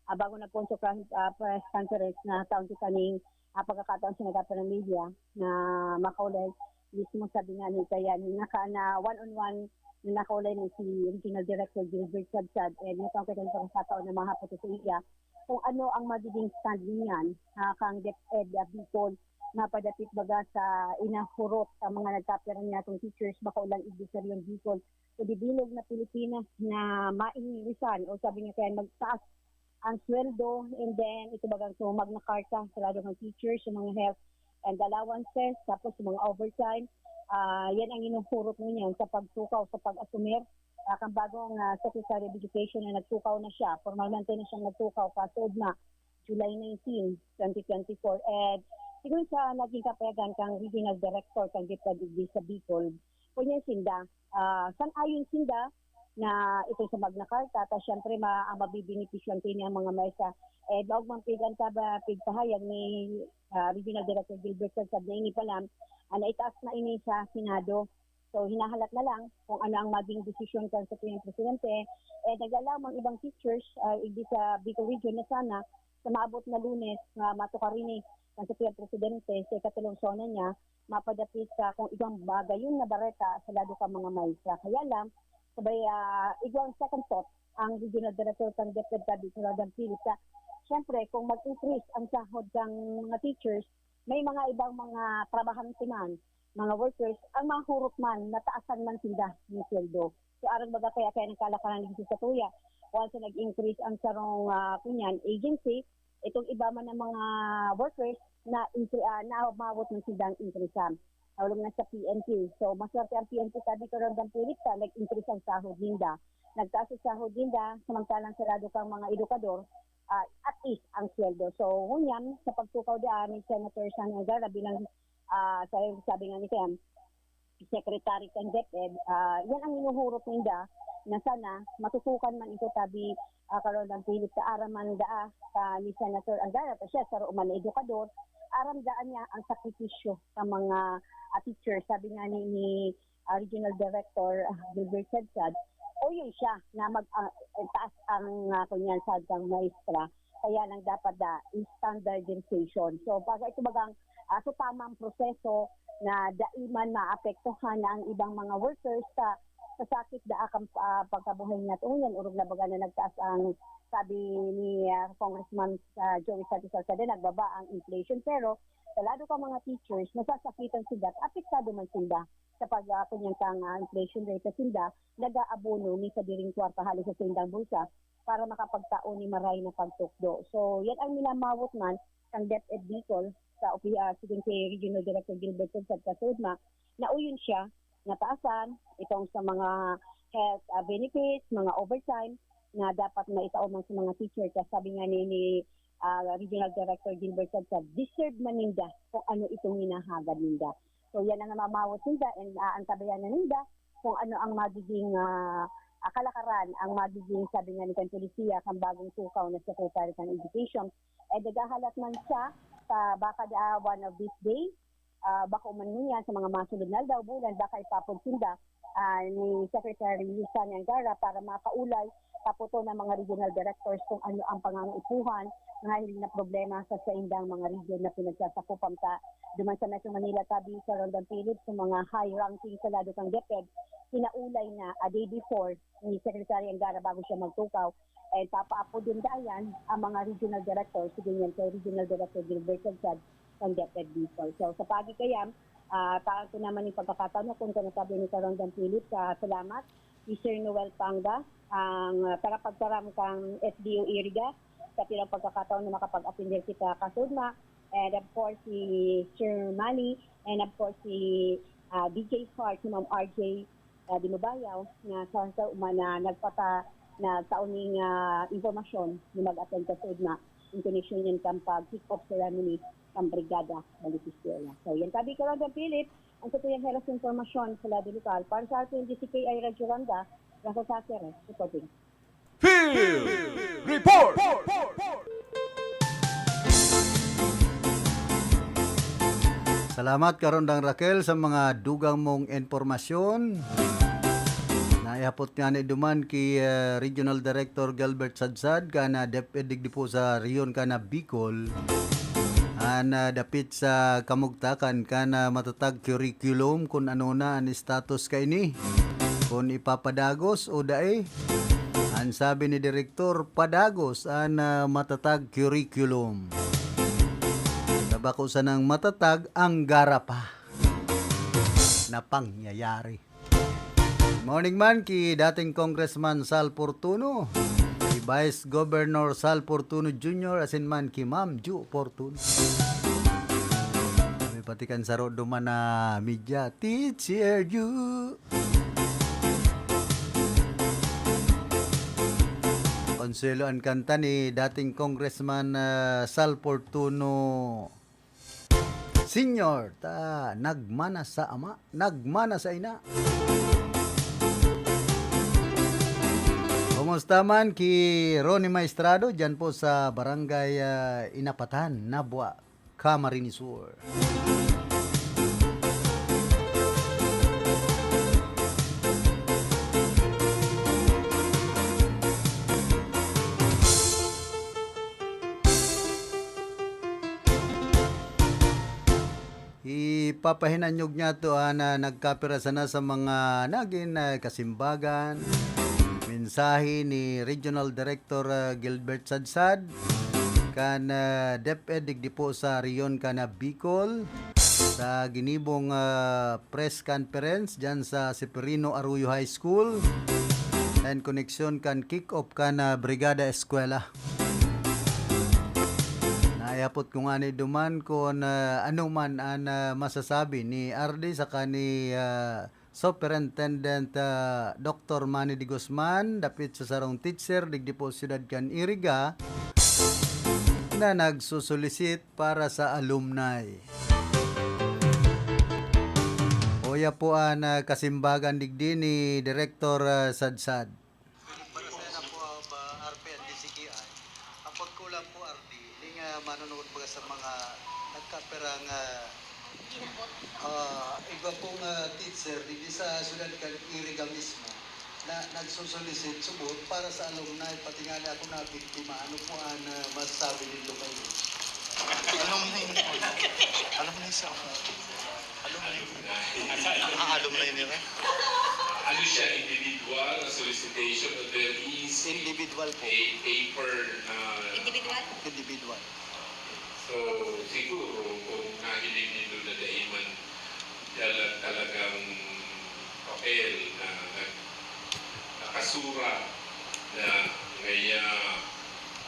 ah, bago nagpunso ka ah, press conference na taon kita ning ah, pagkakataon sa nagkapira ng media na makaulay mismo sabi nga ni kaya naka na one on one na nakaulay ni si Regional Director Gilbert Sadsad, and nitong kitang pagkakataon na mahapot sa iya kung ano ang magiging stand niyan ha, kang DepEd uh, Bicol na padapit baga sa inahurot sa mga nagkapira niya itong teachers, baka ulang igdi sa Region Bicol, kundi bilog na Pilipinas na maingilisan o sabi nga kaya magtaas ang sweldo, and then ito bagang so Magna Carta sa lado ng teachers, sa mga health and allowances, tapos sa mga overtime. Ah, yan ang inuhurot mo niyan sa pagtukaw, sa pag-assumer. Ah, kang bagong ah, Secretary of Education na nagtukaw na siya, formalmente na siyang nagtukaw, kasunod na July nineteen, twenty twenty-four. And siguro sa naging kapayagan kang Regional Director kang DepEd sa Bicol, kunya sinda, ah, sang-ayon sinda na ito sa Magna Carta, ta siyempre ma, ang mabibenepisyohan kini ang mga maestra. Eh, baog man pigan ta ba pigpahayag ni ah, Regional Director Gilbert Sadsad na ini pa lang, ah, naitaas na ini sa Senado. So, hinahalat na lang kung ano ang maging desisyon kan sa tuyang presidente. Eh, naglalamang ibang teachers ah, igdi sa Bicol Region na sana sa maabot na Lunes nga matukarin ni kan sa tuyang presidente sa ikatulong zona niya, mapadapit sa kung igwang bagayon na bareta sa lado ka mga maestra. Kaya lang, sabay ah, igwang second thought ang Regional Director kan DepEd Cavite, Rodan Philip, sa siyempre, kung mag-increase ang sahod ng mga teachers, may mga ibang mga trabahante man, mga workers, ang mahurot man, nataasan man sinda ng sweldo. So, arang baga kaya kaya nagkalakaran dito sa tuya, once na nag-increase ang sarong ah, kunyan, agency, itong iba man ng mga workers na incre- ah, na umabot ng sindang increase. Nahulog na sa P N P. So, maswerte ang P N P, sabi ko, Rondang Philip, sa nag-increase ang sahod ninda. Nagtaas ang sahod ninda, samantalang sa lado kang mga edukador, ah, at least ang sweldo. So, ngunyan, sa pagtukaw daan ni Senator San Angara bilang, ah, sa, sabi nga ni Ken, secretary kan DepEd, ah, yan ang inuhurot ninda na sana matutukan man ito tabi ah, karon ang pilit sa aram man daa ka ni Senator Angara, ta siya saro man na edukador, aram daan niya ang sakripisyo sa mga ah, teacher. Sabi nga ni, ni ah, Regional Director ah, Gilbert Sadsad, o yun siya na mag ah, taas ang uh, kunyan sa kang maestra. Kaya lang dapat da standardization. So pag ito bagang ah, sa tamang proseso na dai man maapektuhan na ang ibang mga workers sa sa sakit da akang, ah, pagkabuhay niya. Tungod yan, orog na baga na nagtaas ang, sabi ni, ah, Congressman, ah, Joey Santos Salceda, nagbaba ang inflation. Pero sa lado kan mga teachers, nasasakitan sinda at apektado man sinda sa pag, ah, kunyan kang, ah, inflation rate na sinda nag-aabono ni sa diring kwarta hali sa sindang bulsa para makapagtao ni maray na pagtukdo. So, yan ang minamawot man kan DepEd Bicol sa opi-, ah, sigon kay Regional Director Gilbert Sadsad Kasudma, na uyon siya nataasan itong sa mga health, ah, benefits, mga overtime na dapat na itao man sa mga teacher. Kaya sabi nga ni, ni, ah, Regional Director Gilbert Sadsad, deserve man ninda kung ano itong hinahagad ninda. So, yan ang namamawot ninda and aantabayan na ninda kung ano ang magiging, ah, ah, kalakaran, ang magiging, sabi nga ni kan polisiya, kang bagong tukaw na Secretary kan Education. Eh, naghahalat man siya sa baka da one of these days, ah, bako man niya sa mga masunod na aldaw, bulan, baka ipapod sinda, ah, ni Secretary Lisa Niangara para makaulay sa puto ng mga regional directors kung ano ang pangangaipuhan, mga hiling na problema sa saindang mga region na pinagsasakupan ta. Duman sa Metro Manila, tabi sa Rondon Phillips, sa mga high ranking sa lado kang DepEd, pinaulay na a day before ni Secretary Angara bago siya magtukaw. Eh, papaapod din dayan ang mga regional director, sige niyan kay Regional Director Gilbert Sadsad, kan DepEd Bicol. So, sa pagi kaya, ah, taan ko naman yung pagkakataon na kung kanatabi ni Karong Dan Philip, sa salamat. Si Sir Noel Panga, ang, ah, tagapagtaram kang S D O Iriga, sa pirang pagkakataon na makapag-atender kita kasudma. And of course, si Sir Manny, and of course, si, ah, D J Hart, si Ma'am R J, ah, Dimabayaw, nga sa, sa uma na nagpata-, nagtao ning, ah, impormasyon na mag-attend kasudma in connection yan kan pag-kick off ceremony kan Brigada Balitis Villa. So, yan tabi ko lang, Don Philip, ang satuyang heras impormasyon sa lado lokal. Para sa atin, D C K I Radyo Randa, Rafa Sacer, reporting. Field Report! Salamat, Karondang Raquel, sa mga dugang mong impormasyon. Naihapot nga ni duman ki, eh, Regional Director Gilbert Sadsad, kan, ah, DepEd digdi po sa rehiyon kan, ah, Bicol. An, ah, dapit sa kamugtakan kan, ah, matatag curriculum, kun ano na an status kaini. Kun ipapadagos o dai. An sabi ni Direktor, padagos an, ah, matatag curriculum. Sa bako sanang matatag, anggara pa na pangyayari. Morning man ki dating Congressman Sal Fortuno, ki Vice Governor Sal Fortuno Junior asin man ki Ma'am Ju Fortuno. Kami pati kan saro duman na media, Teacher Ju. Consuelo an kanta ni dating Congressman, ah, Sal Fortuno Senior, ta nagmana sa ama, nagmana sa ina. Kumusta man ki Ronnie Maestrado, dyan po sa Barangay, ah, Inapatan, Nabua, Camarines Sur. Ipapahinanyog niyato an, ah, nagkapira sana sa mga nagin, ah, kasimbagan. Mensahe ni Regional Director, ah, Gilbert Sadsad kan, ah, DepEd digdi po sa rehiyon kan, ah, Bicol, sa ginibong, ah, press conference dyan sa Seferino Arroyo High School, and koneksyon kan kick-off kan, ah, Brigada Eskwela. Naihapot ko ngani duman kun, ah, ano man an, ah, masasabi ni R D saka ni, ah, Superintendent, ah, Doktor Manny de Guzman dapit sa sarong teacher digdi po siyudad kan Iriga na nagsusulisit para sa alumni. Uya po an, ah, kasimbagan digdi ni Direktor, ah, Sadsad. Para sa na po, ah, ba, R P and D C K I. Ang pagkulang po, R D, ini nga manonood baga sa mga nagkapirang, ah, ah, iba pong, ah, teacher, digdi sa syudad kan Iriga mismo, na nagsusulisit subot para sa alumni, pati nga ako na biktima. Ano po ang, ah, masasabi nindo kayo? Alumni po. Alumni sa Ang alumni nila. Ano siya, individual na solicitation o there is Individual po. a paper na Individual? Individual. So, siguro kung nahiling nindo na dai man dala talagang papel na nag-, nakasura na ngaya,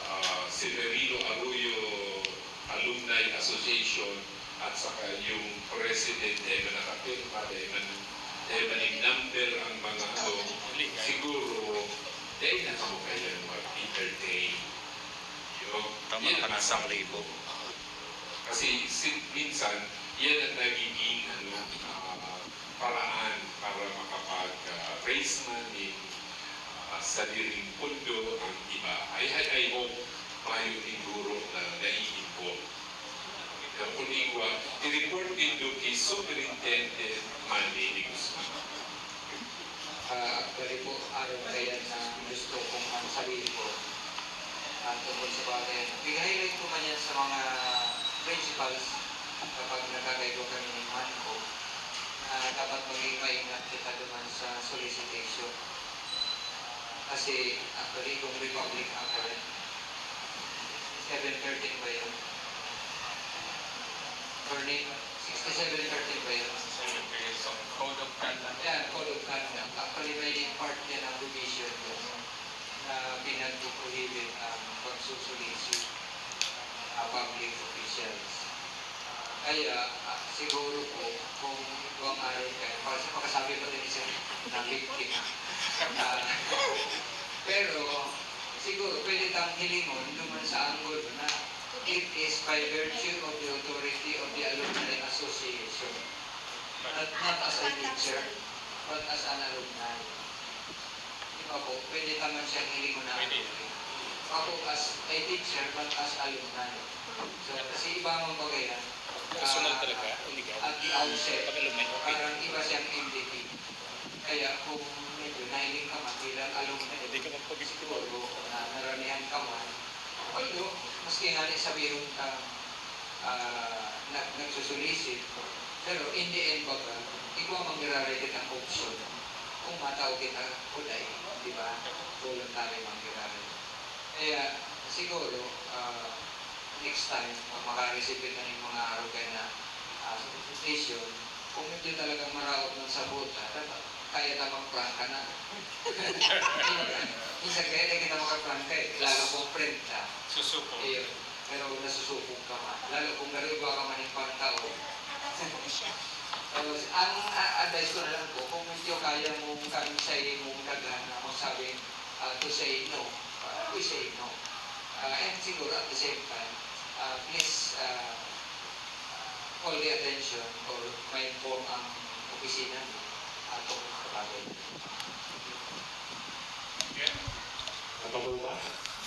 ah, Severino Arroyo Alumni Association at saka yung president, dai man nakapirma, dai man, dai man nag-number ang mga ano, siguro, dai na kamo kaya mag-entertain. Yun. Tama, Yan ang tama, isang libo. Kasi si-, minsan, yan ang nagiging, ano, ah, paraan para makapag, ah, raise money, ah, sa diring pondo ang iba. I, I, I hope mayo nin guro na naiinvolve. Ang kunigwa, i-report nindo ki Superintendent Manny de Guzman. Ah, actually po, araw kaya na gusto kong ang sabihin po, ah, tungkol sa bagay na pinahiling ko man yan sa mga principals kapag nagkakaigwa kami ng manko, na dapat maging maingat kita duman sa solicitation. Kasi, actually, kung Republic Act, seven thirteen ba yun? Attorney, sixty-seven thirteen ba yun? Code of Conduct. Yan, Code of Conduct. Actually, may part yan ang provision doon na pinag-prohibit ang pagsusulisyo ng mga public officials. Kaya, ah, siguro po, kung ito ang araw kayo, para sa pagkasabi pa din siya na biktima. Ah, pero, siguro, pwede tang hilingon duman sa angulo na it is by virtue of the authority of the Alumni Association. Not, not as a teacher, but as an alumni. Di ba po? Pwede naman siyang hilingon na Pwede. Ako as a teacher, but as alumni. So, kasi iba ang bagay yan. Personal Ah, talaga, illegal. At the outset, Pag alumni, okay. Parang iba siyang M D P. Kaya kung medyo nahiling ka man bilang alumni, Hindi ka magpabigyan. Siguro na naramihan ka man. Although, maski nga ni sabihon ka, ah, nag-, nagsusulisit, pero in the end, baga, igwa man giraray kitang opsyon kung matao kita o dai, di ba? Voluntary man giraray. Kaya, siguro, ah, next time, pag maka-receive kita ng mga arugay na, ah, solicitation, kung medyo talagang maraot man sa buta, dapat kaya ta magprangka na. Minsan kaya na kita makaprangka eh, lalo kung friend ka. Susuko. Ayun. Pero nasusubog ka man. Lalo kung garo igwa ka man nin pangtao. Tapos, ang, ah, advice ko na lang po, kung medyo kaya mong kamisay mong daghan na magsabi, ah, to say no, ah, we say no. Ah, and siguro at the same time, ah, please, ah, call the attention or ma-inform ang opisina mo, ah, tungkol sa bagay.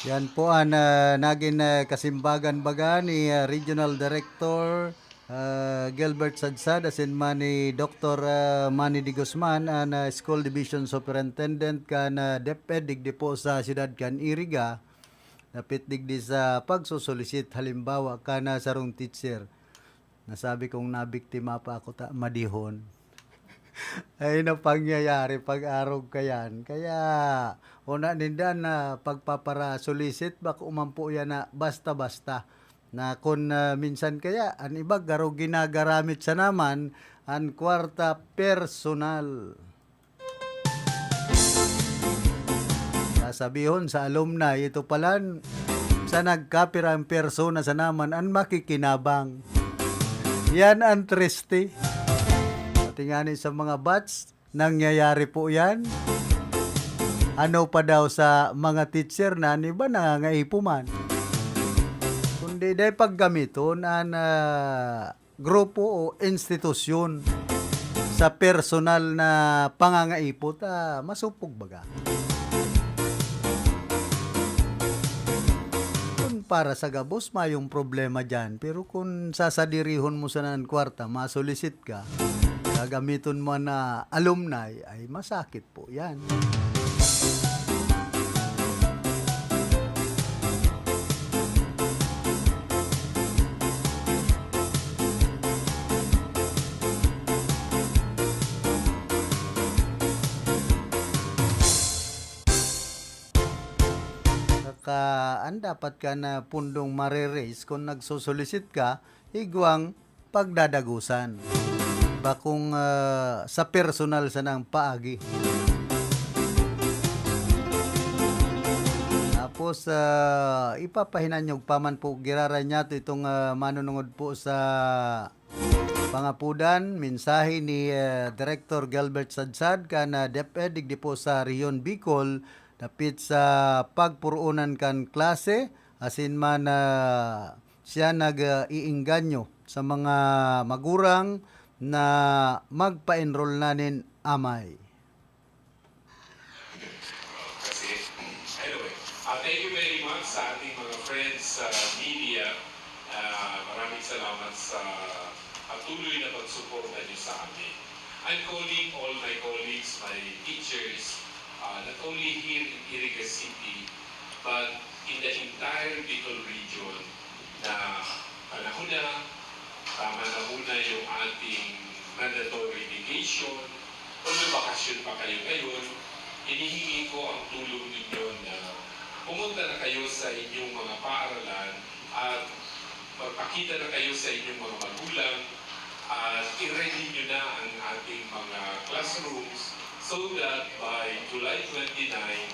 Yan po ang, ah, nagin, ah, kasimbagan baga ni, ah, Regional Director, ah, Gilbert Sadsad, asin man ni Doktor, ah, Manny de Guzman, an, ah, School Division Superintendent kan, ah, DepEd digdi po sa siyudad kan Iriga, dapit digdi sa pagsusolisit halimbawa kan, ah, sarong teacher. Nasabi kong nabiktima pa ako ta madihon. Ay, na pangyayari pag arog kayan. Kaya, una ninda na pagpapara-solicit, bako man po yan na basta-basta. Na kun, ah, minsan kaya, an iba garo ginagaramit sa naman, an kwarta personal. Sasabihon sa alumni, ito palan, sa nagkapirang persona sa naman an makikinabang. Yan ang triste. Pati nga ni sa mga batch, nangyayari po yan. Ano pa daw sa mga teacher na an iba nangangaipo man. Kundi dahil paggamiton an, ah, grupo o institusyon sa personal na pangangaipo ta masupog baga. Kun para sa gabos, mayong problema diyan. Pero kun sasadirihon mo sana an kwarta, masulisit ka, gagamiton mo na alumni, ay masakit po yan. Ka, an dapat ka na pundong mare-raise kung nagsosolicit ka, igwang pagdadagosan. Bakong, ah, sa personal sanang paagi. Tapos, ah, ipapahinanyog pa man po, giraray niyato itong, ah, manunungod po sa pangapudan, mensahe ni, ah, Director Gilbert Sadsad kan, ah, DepEd digdi po sa Rehiyon Bicol, dapit sa pagpuroonan kan klase, asin man, ah, siya nag, ah, iingganyo sa mga magurang na magpa-enroll na nin amay. Kasi, anyway, ah, thank you very much sa ating mga friends sa media. Ah, maraming salamat sa patuloy na pagsuporta niyo sa amin. I'm calling all my colleagues, my teachers, uh, not only here in Iriga City, but in the entire Bicol region na panahon na, tama na muna yung ating mandatory vacation, although bakasyon pa kayo ngayon, hinihingi ko ang tulong ninyo na pumunta na kayo sa inyong mga paaralan at magpakita na kayo sa inyong mga magulang at i-ready nyo na ang ating mga classrooms so that by July twenty-nine,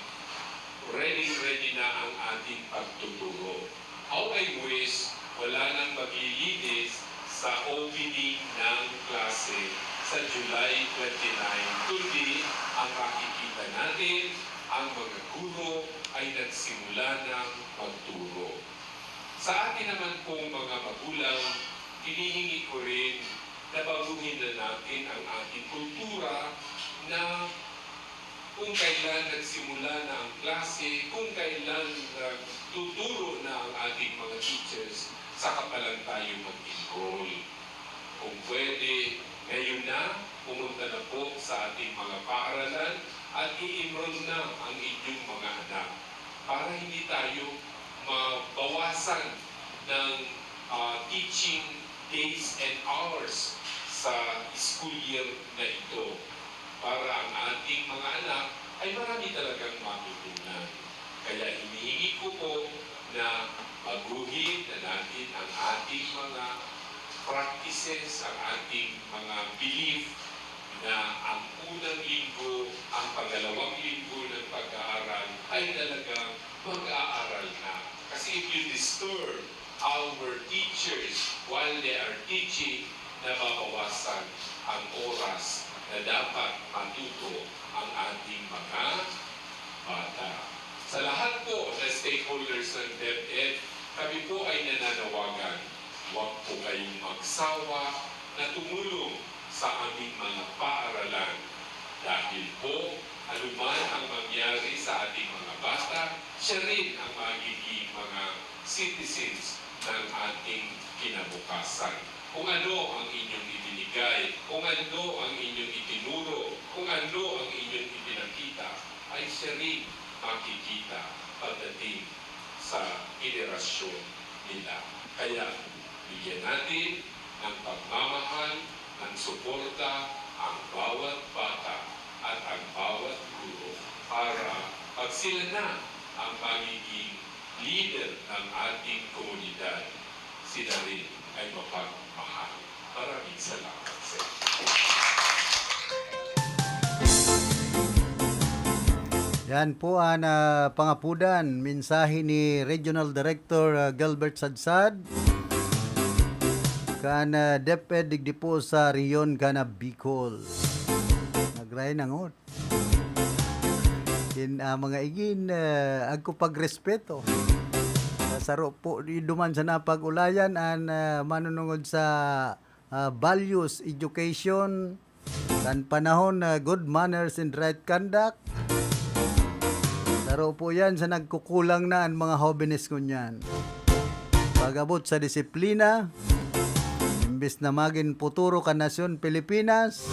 ready-ready na ang ating pagtuturo. How I wish wala nang maglilinis sa opening ng klase sa July twenty-nine, kundi ang makikita natin, ang mga guro ay nagsimula ng magturo. Sa atin naman pong mga magulang, hinihingi ko rin na baguhin na natin ang ating kultura na kung kailan nagsimula na ang klase, kung kailan nagtuturo na ang ating mga teachers, saka pa lang tayo mag-enroll. Kung pwede, ngayon na, pumunta na po sa ating mga paaralan at i-enroll na ang inyong mga anak para hindi tayo mabawasan ng, ah, teaching days and hours sa school year na ito para ang ating mga anak ay marami talagang matutunan. Kaya hinihingi ko po na baguhin na natin ang ating mga practices, ang ating mga belief na ang unang linggo, ang pangalawang linggo ng pag-aaral ay talagang mag-aaral na. Kasi if you disturb our teachers while they are teaching, nababawasan ang oras na dapat matuto ang ating mga bata. Sa lahat po na stakeholders ng DepEd, kami po ay nananawagan, huwag po kayong magsawa na tumulong sa aming mga paaralan. Dahil po, anuman ang mangyari sa ating mga bata, siya rin ang magiging mga citizens ng ating kinabukasan. Kung ano ang inyong ibinigay, kung ano ang inyong itinuro, kung ano ang inyong ipinakita, ay siya rin makikita pagdating sa henerasyon nila. Kaya, bigyan natin ng pagmamahal, ng suporta ang bawat bata at ang bawat guro para pag sila na ang magiging leader ng ating komunidad, sila rin ay mapagmahal. Maraming salamat sa inyo. Yan po ang, ah, pangapudan, mensahe ni Regional Director, ah, Gilbert Sadsad kan, ah, DepEd digdi po sa Rehiyon kan Bicol. Nagray na ngot. Kin, ah, mga igin, ah, agko pagrespeto. Sa saro po, duman sa napag-ulayan, an, ah, manunungod sa, ah, values, education, kan panahon na good manners and right conduct. Saro po yan sa nagkukulang na an mga hobenes ngunyan. Pag-abot sa disiplina, imbes na magin puturo kan nasyon Pilipinas,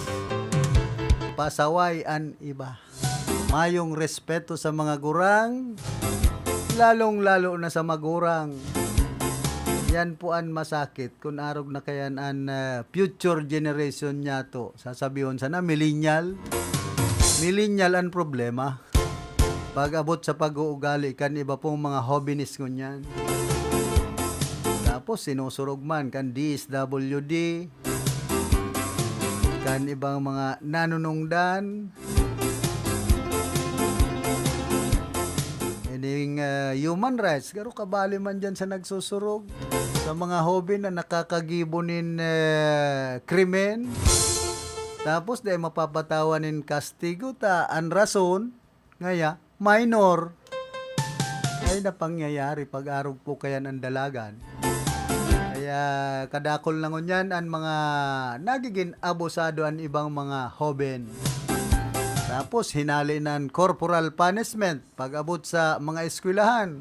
pasaway an iba. Mayong respeto sa mga gurang, lalong-lalo na sa magurang. Yan po an masakit kun arog na kayan an, ah, future generation niyato. Sasabihon sana, millennial. Millennial an problema. Pag-abot sa pag-uugali kan iba pong mga hobenes ngunyan. Tapos sinusurog man kan D S W D, kan ibang mga nanunungdan. Ining, ah, human rights, garo kabali man diyan sa nagsusurog, sa mga hoben na nakakagibo nin, ah, krimen. Tapos dai mapapatawan nin kastigo ta an rason, ngaya, minor. Ay, na pangyayari pag-arog po kayan an dalagan. Kaya kadakol na ngunyan an mga nagigin abusado an ibang mga hoben. Tapos, hinali nan corporal punishment pag-abot sa mga eskwelahan.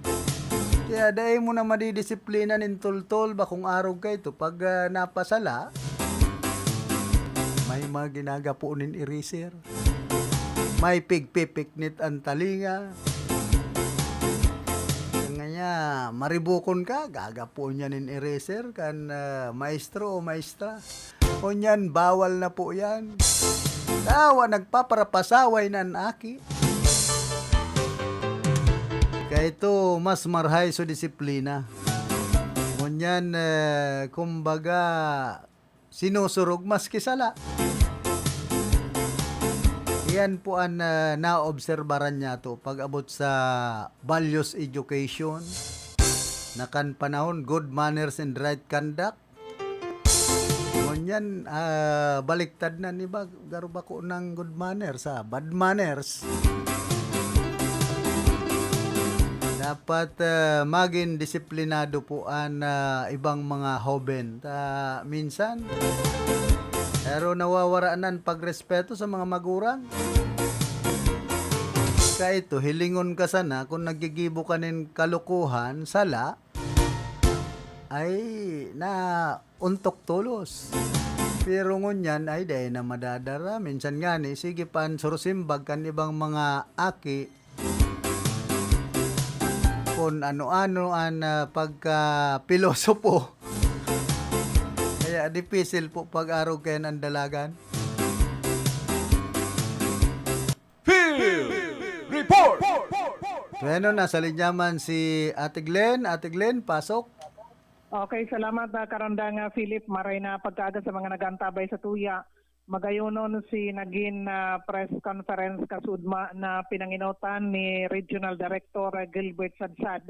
Kaya dai mo na madidisiplina nin toltol, bakong arog ka ito. Pag, ah, napasala, may mga ginagapo nin eraser. May pigpipiknit an talinga. Ngaya, maribukon ka, gagapoon niya nin eraser kan, ah, maestro o maestra. Ngunyan, bawal na po yan. Tawa, nagpaparapasaway na an aki. Kaya ito, mas marhay so disiplina. Ngunyan, eh, kumbaga, sinusurog maski sala. Iyan po an, ah, naobserbaran niyato pag-abot sa values education, na kan panahon good manners and right conduct. Ngunyan, ah, baliktad na, ni ba? Garo bako nang good manners, ah, bad manners. Dapat, ah, magin disiplinado po an, ah, ibang mga hoben. Ta, minsan, pero nawawara nan pagrespeto sa mga magurang. Kaito, hilingon ka sana kung naggigibo ka nin kalokohan, sala, ay naontok tolos. Pero ngunyan ay dai na madadara. Minsan ngani, sige pa an surusimbag kan ibang mga aki, kun ano-ano an, ah, pagkapilosopo. Kaya dipisil po pag-arog kayan an dalagan. Field Report! Bueno, nasa linya man si Ate Glenn. Ate Glenn, pasok. Okay, salamat, ah, Karandang, ah, Philip. Maray na pagkaaga sa mga nag-aantabay sa tuya. Magayonon si nagin, ah, press conference kasudma na pinanginotan ni Regional Director, ah, Gilbert Sadsad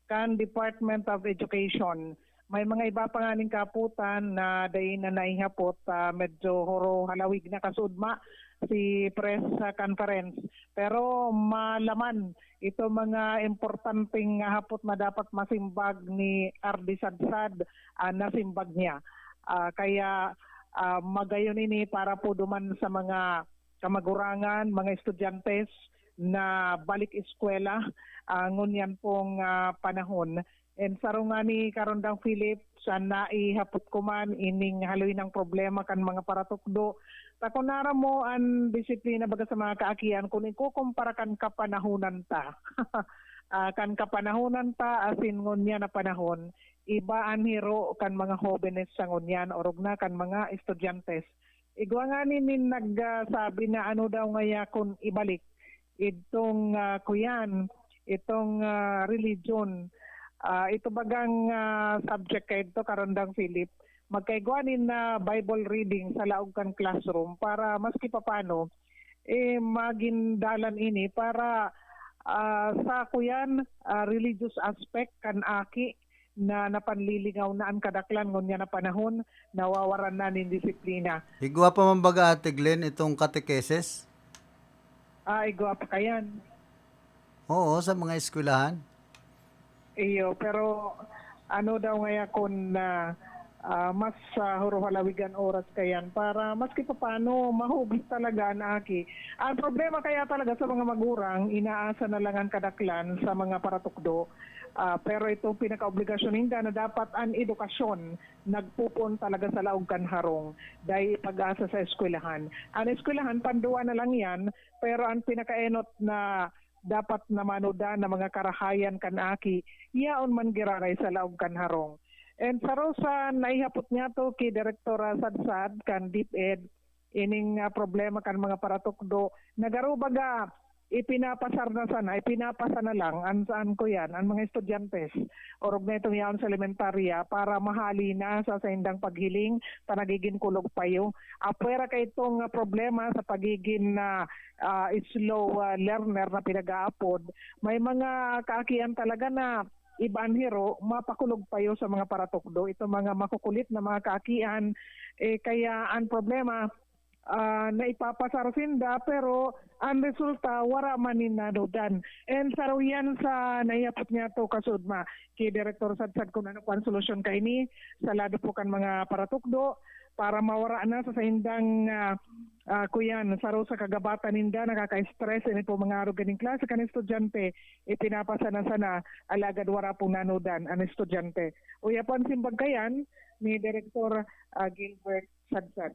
kan Department of Education. May mga iba pa nganing kahapotan na dai na naihapot, ah, medyo horo halawig na kasudma si press, ah, conference. Pero malaman ito mga importanteng hapot na dapat masimbag ni R D Sadsad, ah, nasimbag niya. Ah, kaya, ah, magayon ini para po duman sa mga kamagurangan, mga estudyante na balik eskwela, ah, ngunyan pong, ah, panahon. And saro ngani, Karandang Philip, sa naihapot ko man, ining haloy nang problema kan mga paratukdo. Ta kun aram mo an disiplina baga sa mga kaakian, kun ikukumpara kan kapanahonan ta. Ah, kan kapanahonan ta, asin ngunyan na panahon, iba an hiro kan mga hobenes sa ngunyan, orog na kan mga estudyante. Igwa ngani nin nagsabi na ano daw ngaya kun ibalik idtong, ah, kuyan, itong, ah, religion. Ah, ito bagang, ah, subject kaidto, Karandang Philip, magkaigwa nin, ah, Bible reading sa laog kan classroom para maski papano, eh, magin dalan ini para, ah, sa kuyan, ah, religious aspect kan aki na napanlilingaw na an kadaklan ngunyan na panahon, nawawaran na nin disiplina. Igwa pa man baga, Ate Glenn, itong katekesis? Ah, igwa pa kayan. Oo, sa mga eskwelahan. Iyo, pero ano daw ngaya kun, ah, ah, mas, ah, huro halawig an oras kayan para maski papaano mahugis talaga an aki. Ang problema kaya talaga sa mga magurang, inaasa na lang ang kadaklan sa mga paratukdo. Ah, pero itong pinakaobligasyon ninda na dapat an edukasyon nagpupuon talaga sa laog kan harong, dai pag-asa sa eskwelahan. An eskwelahan, panduwa na lang yan, pero ang pinakaenot na dapat na manudan na mga karahayan kan aki, yaon man giraray sa laog kan harong. And saro sa naihapot niyato ki Direktora Sadsad kan DepEd, ining, ah, problema kan mga paratukdo, nagarubaga, ipinapasar na sana, ipinapasa na lang an, saan ko yan, ang mga estudyante, orog na itong yaon sa elementarya para mahali na sa saindang paghiling ta nagigin kulog payo. Apwera ka itong, ah, problema sa pagigin na, ah, slow, ah, learner na pinag-aapod, may mga kaakian talaga na iban hiro mapakulog payo sa mga paratukdo. Ito mga makukulit na mga kaakian, eh, kaya ang problema, ah, naipapasar sinda, pero ang resulta, wara man nin nanudan. And saro yan sa naihapot niya to, kasudma, ki Direktor Sadsad, kung ano po ang solusyon kaini sa lado po kan mga paratukdo para mawara na sa saindang, ah, ah, kuyan, saro sa kagabatan ninda, nakaka-stress ini po mga arog ganing klase kan estudyante, ipinapasa na sana, alagad wara pong nanudan ang estudyante. Uya po ang simbag kayan ni Direktor, ah, Gilbert Sadsad.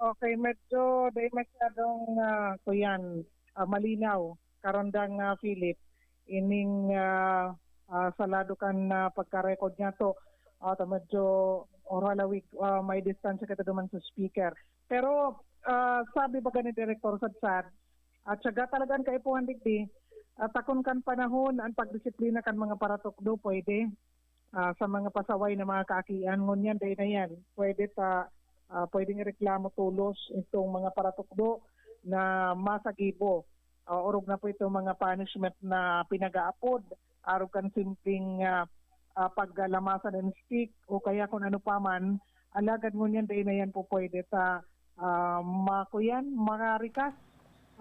Okay, medyo dai masyadong, ah, kuyan, ah, malinaw, karandang, ah, Philip, ining, ah, ah, sa lado kan, ah, pagka-record niya to, ah, ta medyo oral awig, ah, may distansya kita duman sa speaker. Pero, ah, sabi baga ni Direktor Sadsad, at syaga talaga an kaipuhan digdi, at takon kan panahon, ang pagdisiplina kan mga paratukdo pwede, ah, sa mga pasaway na mga kaakian. Ngunyan, dai na yan. Pwede ta, ah, pwedeng ireklamo tolos itong mga paratukdo na masagibo. Ah, orog na po itong mga punishment na pinag-aapod, arog kan simpleng, ah, ah, paglalamasan ng stick o kaya kung ano pa man. Alagad ngunyan, dai na yan po pwede ta, ah, makuyan, makarikas.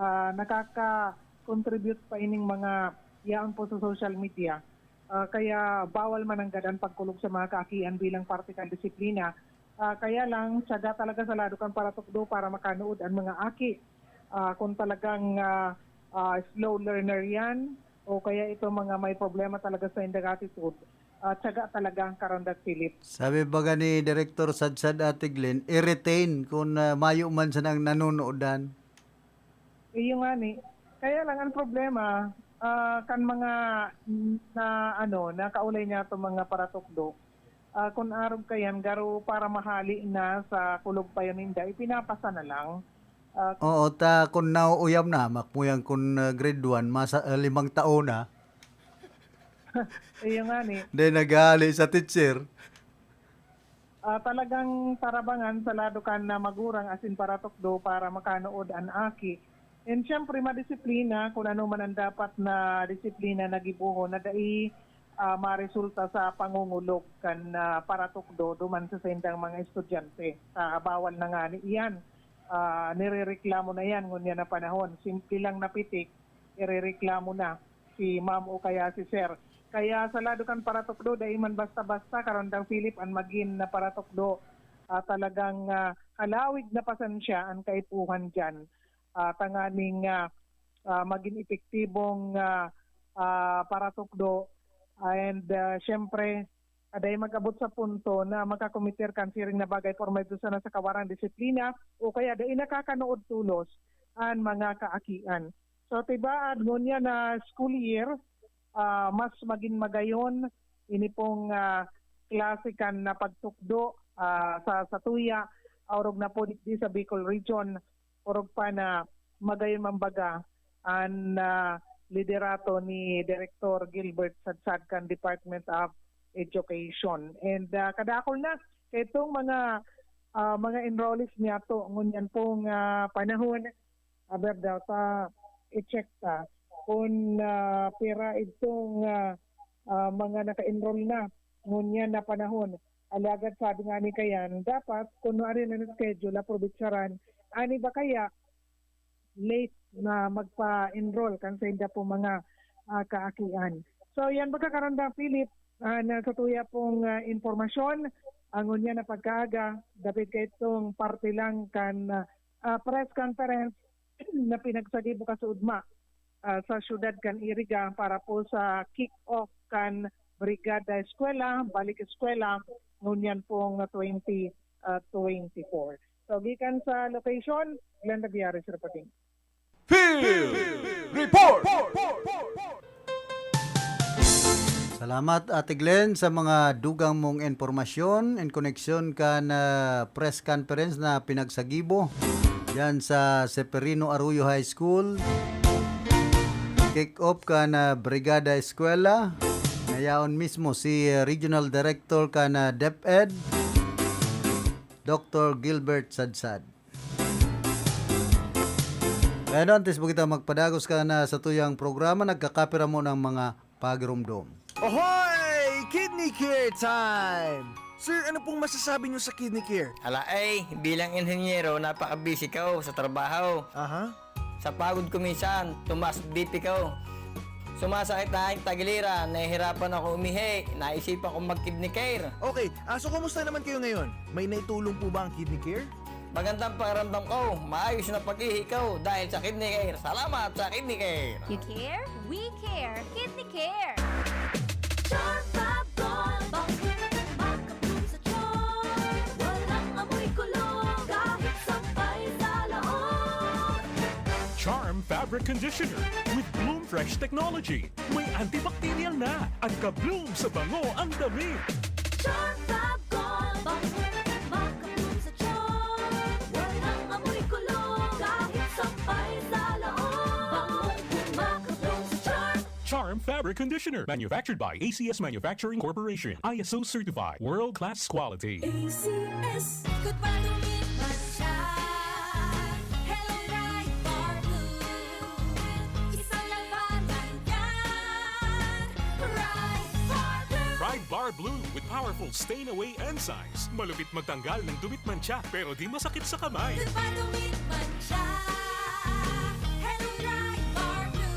Ah, nakaka-contribute pa ining mga yaon po sa social media. Ah, kaya bawal man nanggad an pagkulog sa mga kaakian bilang parte kan disiplina. Ah, kaya lang, tiyaga talaga sa lado kan paratukdo para makanuod an mga aki. Ah, kung talagang, ah, ah, slow learner yan, o kaya ito mga may problema talaga sa indang attitude, ah, tiyaga talaga ang karandag, Philip. Sabi baga ni Direktor Sadsad, Ate Glenn, i-retain kung, ah, mayo man sanang nanonodan. Iyo nga ni. Kaya lang ang problema, ah, kan mga na, ano, nakaulay niya to mga paratukdo, ah, kun arog kayan, garo para mahali na sa kulog pa yun ninda, ipinapasa na lang. Ah, Oo, ta kun nauuyam na, makmuyan kun, ah, grade one, masa, ah, limang taon na. Iyo nga ni. Then naghahali sa teacher. Ah, talagang tarabangan sa lado kan na magurang asin paratukdo para makanuod an aki. And siyempre, madisiplina kun ano man ang dapat na disiplina na gibohon na dai, ah, maresulta sa pangungulog kan, ah, paratukdo duman sa saindang mga estudyante. Ah, bawal na ngani iyan. Ah, nirereklamo na yan ngunyan na panahon. Simple lang na pitik, irereklamo na si ma'am o kaya si sir. Kaya sa lado kan paratukdo, dai man basta-basta, karandang Philip, an magin na paratukdo, ah, talagang, ah, halawig na pasensya an kaipuhan diyan. Ah, tanganing, ah, ah, magin epektibong, ah, ah, paratukdo. And, ah, siyempre, ah, dai mag-abot sa punto na makakometer kan siring na bagay por medio sana sa kawarang disiplina o kaya dai nakakanood tolos an mga kaakian. So, tibaad ngunyan na school year, ah, mas magin magayon ini pong, ah, klase kan na pagtukdo, ah, sa, sa tuya, orog na po digdi sa Bicol Region, orog pa na magayon man baga an, ah, liderato ni Direktor Gilbert Sadsad kan Department of Education. And, ah, kadakol na kaitong mga, ah, mga enrollees niyato ngunyan pong, ah, panahon, aber daw sa i-check ta kung, ah, pira idtong, ah, ah, mga naka-enroll na ngunyan na panahon. Alagad sabi nga ni Kayan, dapat kunwari na schedule, aprobetsaran. Ani ba kaya late na magpa-enroll kan sainda po mga, ah, kaakian? So, yan, magkakaroon na, Philip, ah, na sa tuya pong, ah, impormasyon, ang ngunyan na pagkaaga, dapit kaitong parte lang kan, ah, ah, press conference na pinagsagibo kasuodma, ah, sa siyudad kan Iriga para po sa kick-off kan Brigada Eskwela, Balik Eskwela, ngunyan pong twenty, ah, twenty-four. So, gikan sa location, Glenda Biares reporting. Field Report! Salamat, Ate Glenn, sa mga dugang mong impormasyon in koneksyon kan, ah, press conference na pinagsagibo diyan sa Seferino Arroyo High School. Kick off kan, ah, Brigada Eskwela. Nayaon mismo si, ah, Regional Director kan, ah, DepEd, Doktor Gilbert Sadsad. Kaya no, antes mo kita magpadagos kan, ah, sa tuyang programa, nagkakapira mo ng mga pagirumdom. Ohoy! Kidney Care time! Sir, ano pong masasabi niyo sa Kidney Care? Ala ay, bilang inhenyero, napaka-busy ko sa trabaho. Aha. Sa pagod ko minsan, tumaas B P ko. Sumasakit na ang tagiliran, nahihirapan ako umihi, naisipan kong mag-Kidney Care. Okay, ah, so kumusta naman kayo ngayon? May naitulong po ba ang Kidney Care? Magandang pakiramdam ko, maayos na pag-ihi ko dahil sa Kidney Care. Salamat sa Kidney Care! You care? We care! Kidney Care! Charm Fab Gold, bang makaplum sa tiyan. Walang amoy kulog, kahit sampay sa loob. Charm Fabric Conditioner with Bloom Fresh Technology. May antibacterial na at ka-bloom sa bango ang damit. Charm Fab Gold, bang makaplum sa tiyan. Walang amoy kulog, kahit sampay sa loob. Bangong makaplum sa Charm. Charm Fabric Conditioner, manufactured by A C S Manufacturing Corporation, I S O certified, world-class quality. A C S. Ikot pa, dumit man siya. Hello, Pride Bar Blue. Isang labanan yan. Pride Bar Blue. Pride Bar Blue with powerful stain away enzymes. Malupit magtanggal ng dumit mantsa, pero di masakit sa kamay. Ikot pa, dumit man siya. Hello, Pride Bar Blue.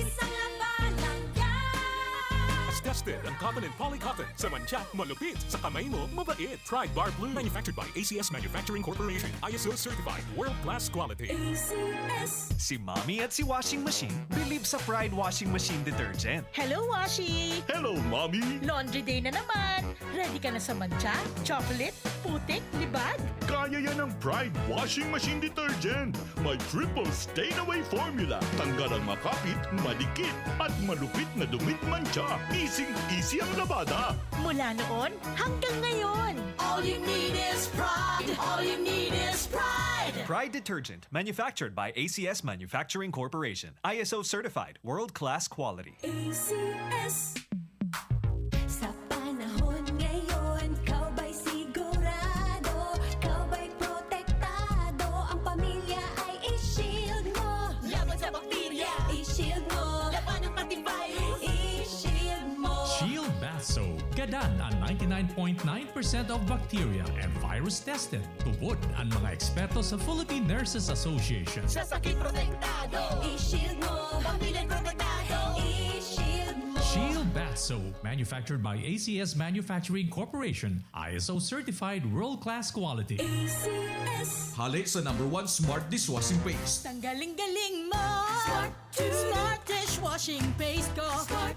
Isang labanan yan. Tested ang cotton and poly cotton. Sa mantsa, malupit. Sa kamay mo, mabait. Pride Bar Blue. Manufactured by A C S Manufacturing Corporation. I S O certified. World class quality. A C S. Si Mommy at si Washing Machine believe sa Pride Washing Machine Detergent. Hello, Washi! Hello, Mommy! Laundry day na naman! Ready ka na sa mantsa, chocolate, putik, libag? Kaya yan ng Pride Washing Machine Detergent. May triple stain away formula. Tanggal ang makapit, madikit, at malupit na dumit mantsa. Easy-easy ang labada. Mula noon hanggang ngayon. All you need is Pride. All you need is Pride. Pride Detergent, manufactured by A C S Manufacturing Corporation. I S O certified, world-class quality. A C S. Sa panahon ngayon, ikaw ba'y sigurado? Ikaw ba'y protektado? Ang pamilya ay i-shield mo. Laban sa bakterya, i-shield mo. Labanan pati virus, i-shield mo. Shield Bath Soap. Gadan ang ninety-nine point nine percent of bacteria and virus tested. Tubod ang mga eksperto sa Philippine Nurses Association. Sa sakit protektado, i-shield mo. Pamilya protektado, i-shield mo. Shield Bath Soap, manufactured by A C S Manufacturing Corporation, I S O certified world-class quality. A C S. Hali sa number one smart dishwashing paste. Tanggaling-galing mo! Smart Smart dishwashing paste ko. Smart.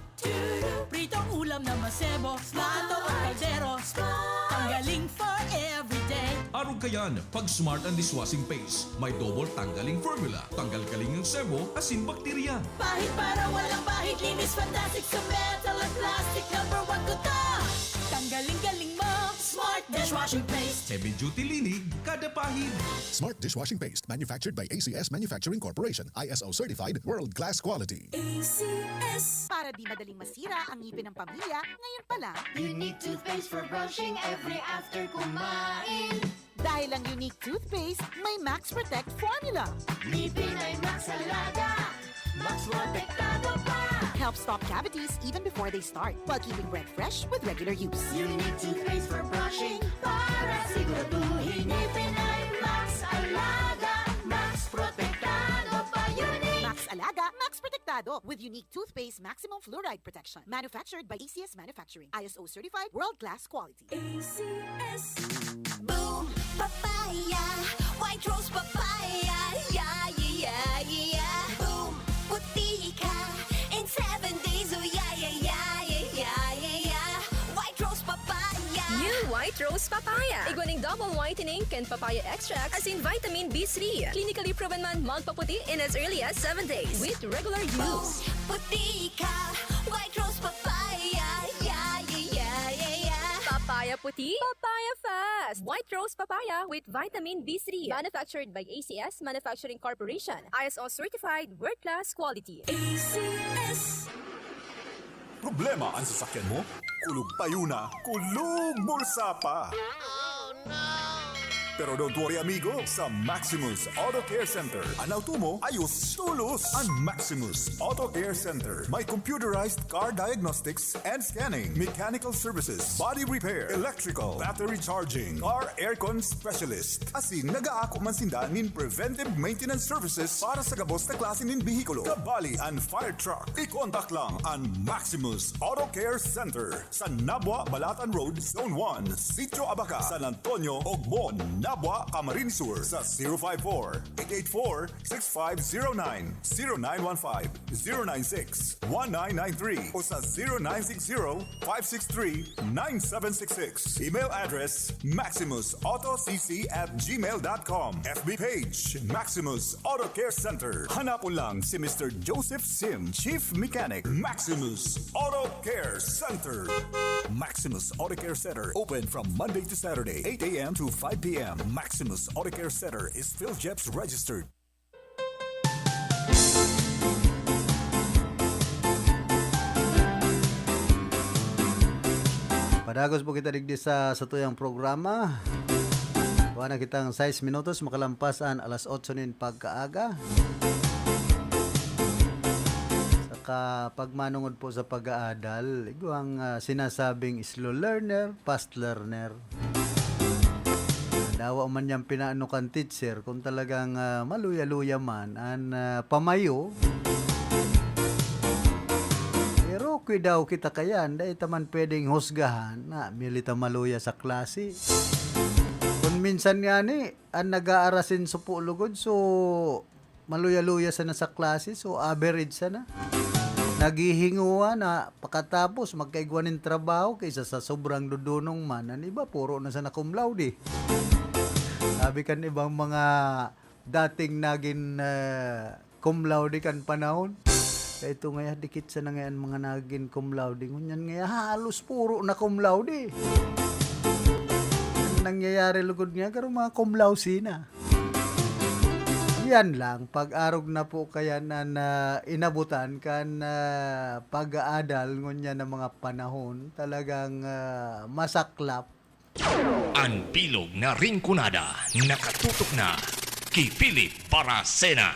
Pritong ulam na masebo. Smart. Plato o kaldero. Smart. Tanggaling for everyday. Arog kayan, pag Smart ang dishwashing paste. May double tanggaling formula. Tanggal kaling ang sebo, asin bakterya. Pahid para walang bahid. Linis fantastic sa metal at plastic. Number one ko to. Tanggaling-galing mo. Smart dishwashing paste. Heavy duty linig, kada pahid. Smart dishwashing paste, manufactured by A C S Manufacturing Corporation, I S O certified, world class quality. A C S. Para di madaling masira ang ngipin ng pamilya, ngayon pa lang. You need toothpaste for brushing every after kumain. Dahil ang Unique Toothpaste may Max Protect Formula. Ngipin ay Max Alaga, Max Protektado pa. Helps stop cavities even before they start, while keeping breath fresh with regular use. Unique Toothpaste for brushing, para siguraduhin ngipin ay Max Alaga, Max Protektado pa. Unique Max Alaga, Max Protektado, with Unique Toothpaste Maximum Fluoride Protection. Manufactured by A C S Manufacturing. I S O certified, world-class quality. A C S. Boom Papaya, White Rose Papaya, yeah, yeah, yeah, yeah. Boom, puti ka in seven days, oh yeah, yeah, yeah, yeah, yeah, yeah, yeah. White Rose Papaya. New White Rose Papaya. Igwa ning double whitening kan papaya extract, asin vitamin B three. Clinically proven man magpaputi in as early as seven days with regular use. Puti ka, White Rose Papaya, yeah, yeah, yeah, yeah, yeah. Papaya puti, papaya fast. White Rose Papaya with vitamin B three. Manufactured by A C S Manufacturing Corporation. I S O certified, world-class quality. A C S. Problema an sasakyan mo? Kulog payo na, kulog bulsa pa! Pero don't worry, amigo, sa Maximus Auto Care Center, an auto mo ayos tolos. An Maximus Auto Care Center may computerized car diagnostics and scanning, mechanical services, body repair, electrical, battery charging, car aircon specialist. Asin nagaako man sinda nin preventive maintenance services para sa gabos na klase nin behikulo, kabali an fire truck. I-contact lang an Maximus Auto Care Center sa Nabua, Balatan Road, Zone one, Sitio Abaca, San Antonio, Ogbon, Nabua, Camarines Sur sa zero five four, eight eight four, six five zero nine, zero nine one five, zero nine six, one nine nine three o sa zero nine six zero, five six three, nine seven six six. Email address, maximusautocc at gmail dot com. F B page, Maximus Auto Care Center. Hanapon lang si Mister Joseph Sim, Chief Mechanic, Maximus Auto Care Center. Maximus Auto Care Center, open from Monday to Saturday, eight a.m. to five p.m. Maximus Auto Care Center is PhilGEPS registered. Padagos po kita digdi sa satuyang programa. Kuha na kitang sais minutos makalampas an alas otso nin pagkaaga. Saka pagmanungod po sa pag-aadal, igwang ah, sinasabing slow learner, fast learner. Dawa man niyang pinaano kan teacher kung talagang ah, maluya-luya man an ah, pamayo. Pero kuidaw kita kayan, dai ta man pwedeng husgahan na mili ta maluya sa klase. Kung minsan nga ni, ang nag-aarasin supo lugod, so maluya-luya sana sa klase, so average sana. Naghihinguha na pakatapos magkaigwa nin trabaho kaysa sa sobrang dudunong man. An iba, puro na sana cum laude. Sabi kan ibang mga dating nagin ah, cum laude kan panahon. Kaya ito ngaya, dikit sana ngayon mga nagin cum laude. Ngunyan ngaya, halos puro na cum laude. Ang nangyayari lugod nga, garo mga cum laude na. Yan lang, pag-arog na po kaya na, na inabutan kan ah, pag-aadal ngunyan ng mga panahon, talagang ah, masaklap. An bilog na ringkunada nakatutok na ki Philip Baracena.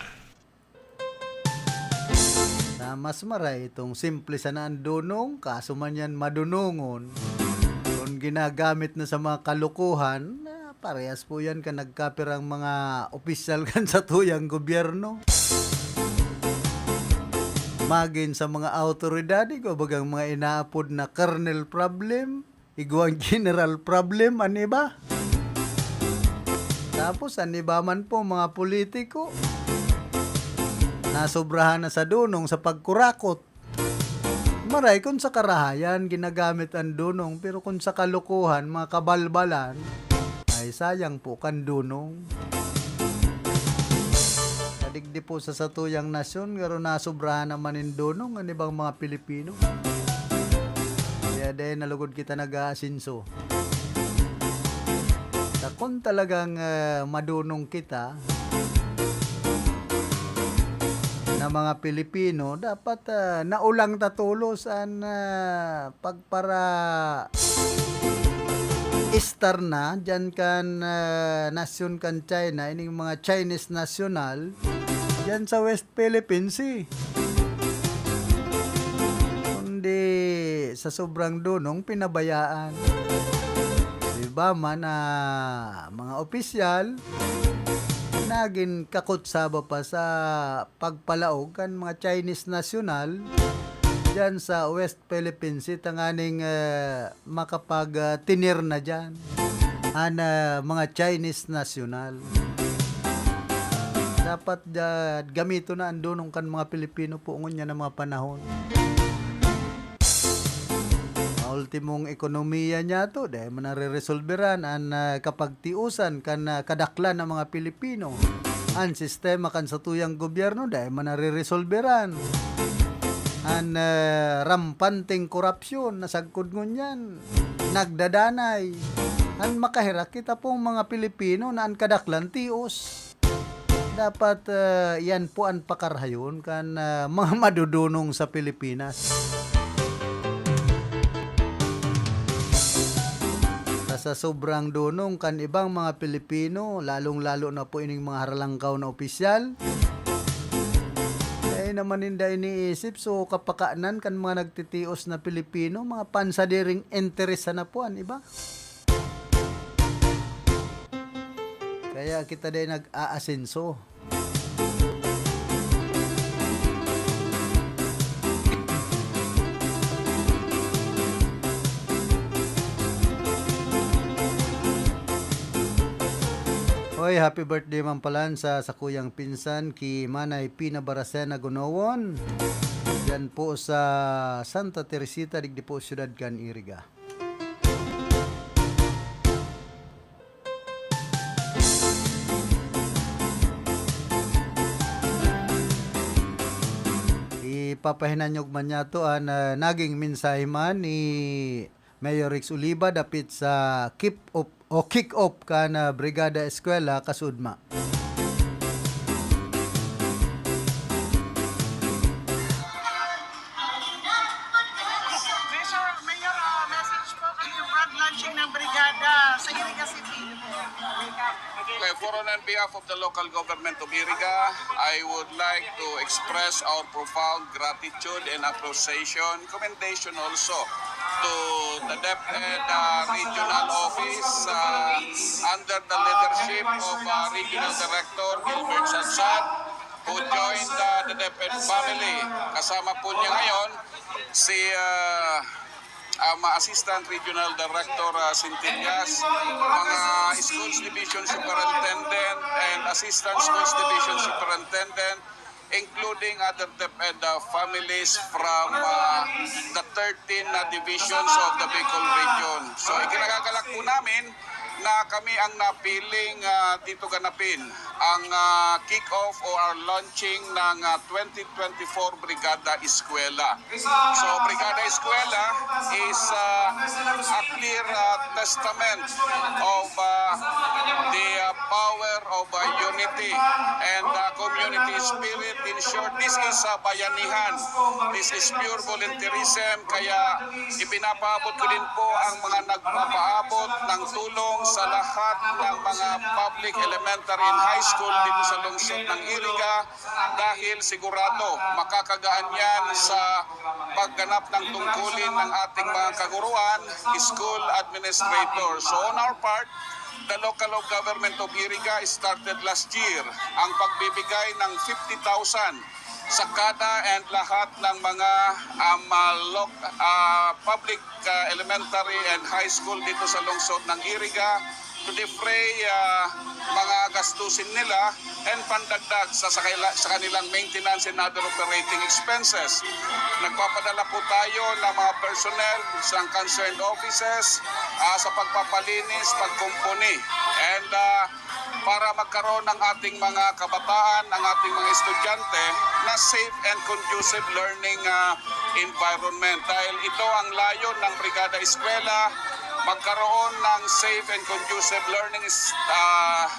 Na mas maray itong simple sana ang dunong, kaso man yan madunongon. Kung ginagamit na sa mga kalokohan, ah, parehas po yan kan nagkapirang mga opisyal kan satuyang gobyerno. Magin sa mga awtoridad, ikaw bagang mga inaapod na kernel problem, igwang general problem an iba. Tapos an iba man po, mga politiko, nasobrahan na sa dunong sa pagkurakot. Maray kun sa karahayan ginagamit an dunong, pero kun sa kalokohan, mga kabalbalan, ay sayang po kan dunong. Kadigdi po sa satuyang nasyon, garo nasobrahan naman nin dunong an ibang mga Pilipino. Kaya dahil nalugod kita nag-aasinso. Sa kun talagang ah, madunong kita na mga Pilipino, dapat ah, naulang ta tolos an ah, pagpara Star na diyan kan, ah, nasyon kan China, ining mga Chinese national diyan sa West Philippine Sea. Kundi sa sobrang dunong pinabayaan. Iba man na mga opisyal, nagin kakutsaba pa sa pagpalaog kan mga Chinese national diyan sa West Philippine Sea, tanganing, eh, makapag, ah, tinir na diyan an, ah, mga Chinese national. Dapat, ah, gamiton na an dunong kan mga Pilipino po ngunyan na mga panahon. Ang ultimong ekonomiya niyato, dai man nareresolberan an, ah, kapagtiusan kan, ah, kadaklan na mga Pilipino. An sistema kan satuyang gobyerno, dai man nareresolberan. An, ah, rampanteng korapsyon na sagkod ngunyan, nagdadanay. An makaherak kita pong mga Pilipino na an kadaklan tios. Dapat, ah, yan po an pakarahayon kan, ah, mga madudunong sa Pilipinas. Ta sa sobrang dunong kan ibang mga Pilipino, lalong-lalo na po ining mga haralangkaw na opisyal, dai naman ninda iniisip, so, kapakanan kan mga nagtitios na Pilipino, mga pansadiring interes sana po an iba. Kaya kita dai nag-aasenso. Hoy, happy birthday man palan sa sakuyang pinsan, ki Manay Pina Baracena Gunowon. Diyan po sa Santa Teresita, digdi po, siyudad kan Iriga. Ipapahinanyog man niyato an, ah, naging mensahe man ni Mayor Rex Oliva dapit sa kick off o kick off kan, ah, Brigada Eskwela kasudma. Mister Mayor, ah, message po kay Brad launching ng Brigada sa Iriga City. Okay, for on behalf of the local government of Iriga, I would like to express our profound gratitude and appreciation, commendation also to the DepEd, uh, regional office, uh, under the leadership of, uh, Regional Director Gilbert Sadsad, who joined, uh, the DepEd family. Kasama po niya ngayon si, uh, um, Assistant Regional Director, uh, Centellas, mga Schools Division Superintendent and Assistant Schools Division Superintendent, including other DepEd, uh, families from, uh, the thirteen, uh, divisions of the Bicol region. So, ikinagagalak po namin na kami ang napiling, ah, dito ganapin ang, ah, kick-off o our launching ng, ah, twenty twenty-four Brigada Eskwela. So, Brigada Eskwela is, ah, a clear, ah, testament of, ah, the, ah, power of, ah, unity and, ah, community spirit. In short, this is, ah, bayanihan. This is pure volunteerism. Kaya ipinapaabot ko din po ang mga nagpapaabot ng tulong sa lahat ng mga public elementary and high school dito sa lungsod ng Iriga, dahil sigurado makakagaan yan sa pagganap ng tungkulin ng ating mga kaguruan, school administrator. So, on our part, the local government of Iriga started last year ang pagbibigay ng fifty thousand sa kada and lahat ng mga, um, ah, loc-, ah, public, ah, elementary and high school dito sa lungsod ng Iriga to defray, ah, mga gastusin nila and pandagdag sa, sa kaila-, sa kanilang maintenance and other operating expenses. Nagpapadala po tayo ng mga personnel sa concerned offices, ah, sa pagpapalinis, pagkumpuni, and, ah, para magkaroon ng ating mga kabataan, ang ating mga estudyante na safe and conducive learning, ah, environment. Dahil ito ang layon ng Brigada Eskwela, magkaroon ng safe and conducive learning is-, ah,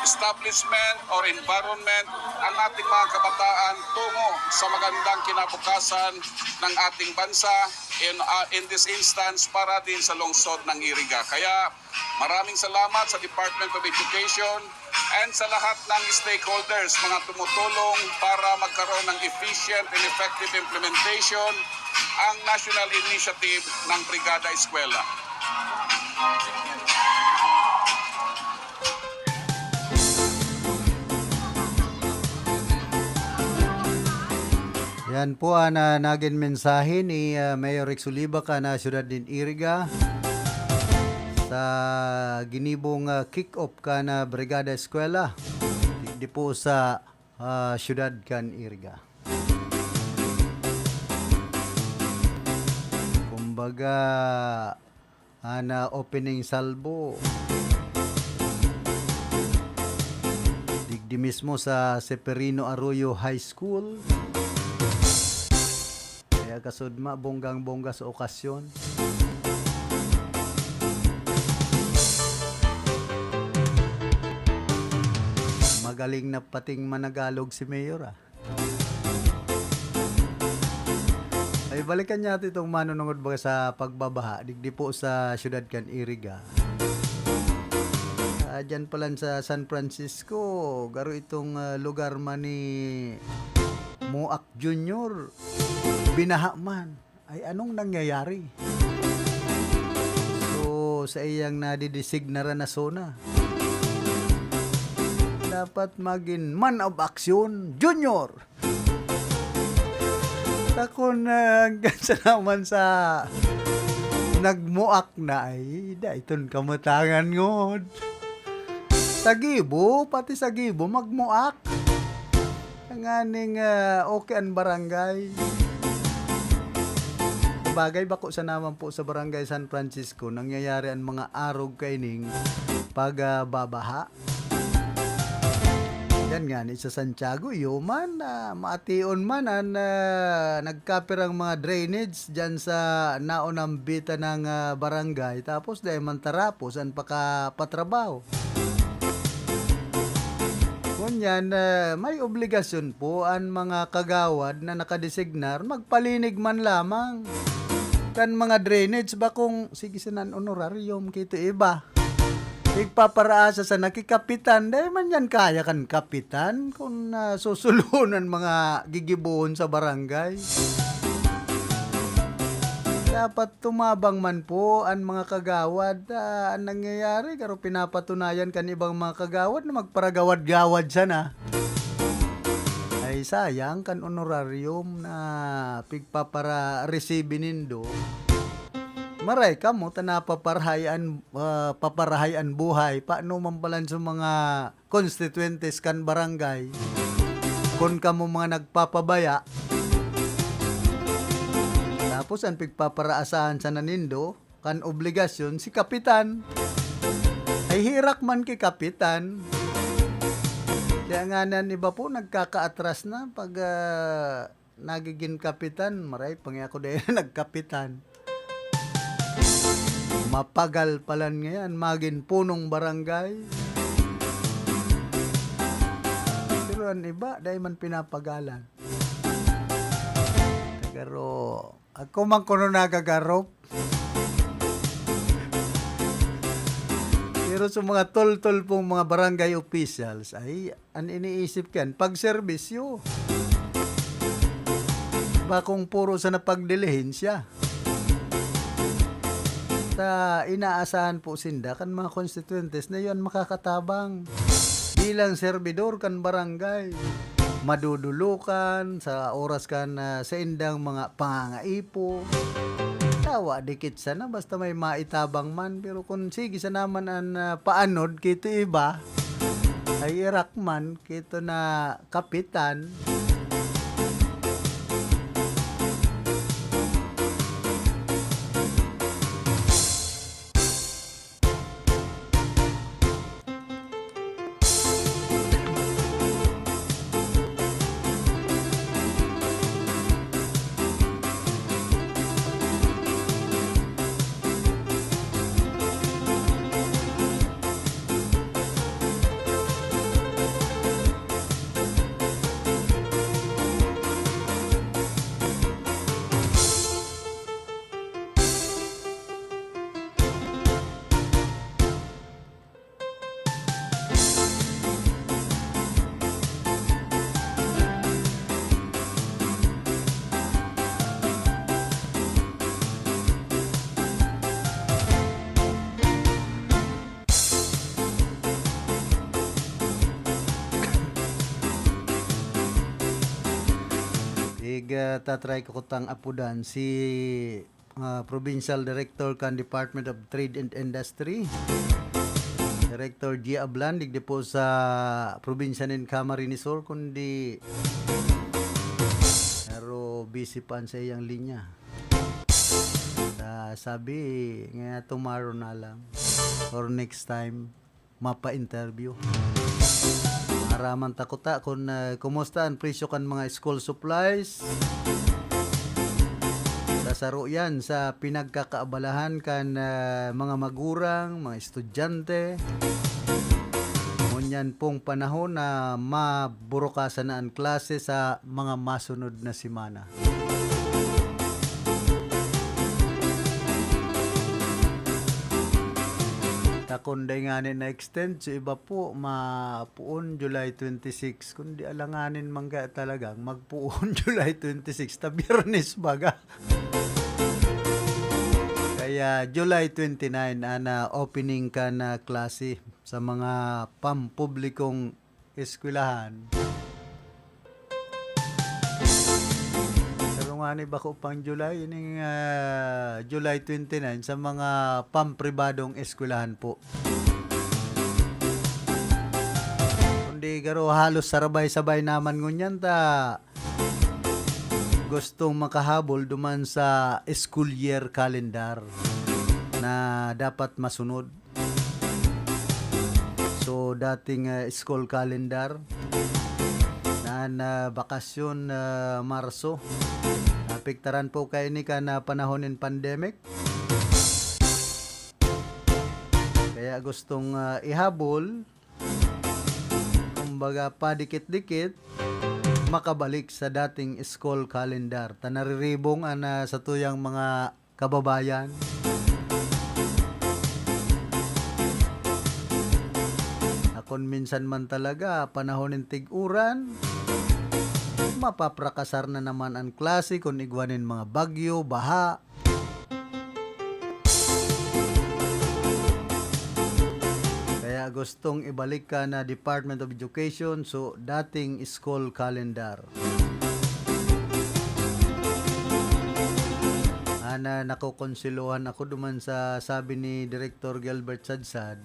establishment or environment ang ating mga kabataan tungo sa magandang kinabukasan ng ating bansa, in, uh, in this instance, para din sa lungsod ng Iriga. Kaya maraming salamat sa Department of Education and sa lahat ng stakeholders, mga tumutulong para magkaroon ng efficient and effective implementation ang national initiative ng Brigada Eskwela. Yan po ang, ah, nagin mensahe ni, ah, Mayor Rex Oliva kan, ah, siyudad nin Iriga sa ginibong, ah, kick-off kan, ah, Brigada Eskwela digdi po sa, ah, siyudad kan Iriga. Kumbaga, an, ah, opening salvo digdi mismo sa Seferino Arroyo High School. Kaya kasudma, bonggang-bongga sa okasyon. Magaling na pating managalog si Mayor, ah. Ay, balikan niya itong manunungod baga sa pagbabaha, digdi po sa siyudad kan Iriga. Ah, dyan pala sa San Francisco, garo itong, ah, lugar man ni Muak Junior, binaha man. Ay, anong nangyayari? So, sa iyang nadidesignaran na zona, dapat magin man of action, Junior! Takon na hanggang sa naman sa nagmuak na, ay, daiton kamutangan ngod. Sa gibo, pati sa gibo, magmuak. Tanganing, ah, okay an barangay. Bagay, bako sa naman po sa Barangay San Francisco, nangyayari ang mga arog kaining pagbabaha. Yan nga ni sa Santiago, iyo man, ah, maation man an, ah, nagkapirang mga drainage diyan sa naonang bita ng, ah, barangay, tapos dai man tarapos an pakapatrabaho. Ngunyan, ah, may obligasyon po an mga kagawad na nakadesignar magpalinig man lamang kan mga drainage, bakong sige sinan honorarium kito iba. Igpaparaasa sa nakikapitan, dai man yan kaya kan kapitan kun, ah, susulon an mga gigibohon sa barangay. Dapat tumabang man po an mga kagawad. Ah, an nangyayari, garo pinapatunayan kan ibang mga kagawad na magparagawad-gawad sana. Ay, sayang kan honorarium na pigpapara-resibi nindo. Maray kamo ta napaparahay an, ah, paparahay an buhay. Paano man palan sa mga konstituyentes kan barangay? Kun kamo mga nagpapabaya, tapos an pigpaparaasahan sana nindo kan obligasyon si kapitan. Ay, hirak man ki kapitan. Kaya nga nan iba po nagkakaatras na pag, ah, nagigin kapitan. Maray pa nga ako dahil nagkapitan. Mapagal palan ngayan, magin punong barangay. Pero an iba, dai man pinapagalan. Garo, ako man kuno nagagarop. Pero sa mga toltol pong mga barangay officials, ay, an iniisip kan, pagserbisyo. Bakong puro sa napagdilihensya. Ta inaasahan po sinda kan mga konstituyentes na iyan makakatabang bilang serbidor kan barangay. Madudulukan sa oras kan, ah, saindang mga pangangaipo. Tawa, dikit sana, basta may maitabang man. Pero kung sige sana man an, ah, paanod, kito iba, ay irak man, kito na kapitan. ah, tatry ko kutang apodan si, ah, Provincial Director kan Department of Trade and Industry, Director G Ablan, digdi po sa probinsya nin Camarines Sur, kundi pero busy pa an saiyang linya. Ah, sabi, ngaya tomorrow na lang or next time, mapa-interview. Maaraman ta kuta kun, ah, kumusta an presyo kan mga school supplies. Sa saro yan sa pinagkakaabalahan kan, ah, mga magurang, mga estudyante. Ngunyan pong panahon na maburukasan na an klase sa mga masunod na semana. Ta kun dai ngani na-extend, so iba po, mapoon July twenty-six. Kundi alanganin man kaya talagang magpoon July twenty-six, ta Biyernes baga. Kaya July twenty-nine, ana, opening kan, ah, klase sa mga pampublikong eskwelahan. Pero ngani bako pang July, ining, ah, July twenty-nine sa mga pampribadong eskwelahan po. Kundi garo halos sarabay-sabay naman ngunyan ta gustong makahabol duman sa school year calendar na dapat masunod. So, dating, ah, school calendar na, na bakasyon, ah, Marso. Naapektaran po kaini kan, ah, panahon nin pandemic. Kaya gustong, ah, ihabol, kumbaga, padikit-dikit, makabalik sa dating school calendar. Ta nariribong an, ah, satuyang mga kababayan. Akon minsan man talaga, panahon nin tig-uran, mapaprakasar na naman an klase kun igwa nin mga bagyo, baha. Kaya gustong ibalik kan Department of Education, so dating school calendar. Ana, nakokonselohan ako duman sa sabi ni Direktor Gilbert Sadsad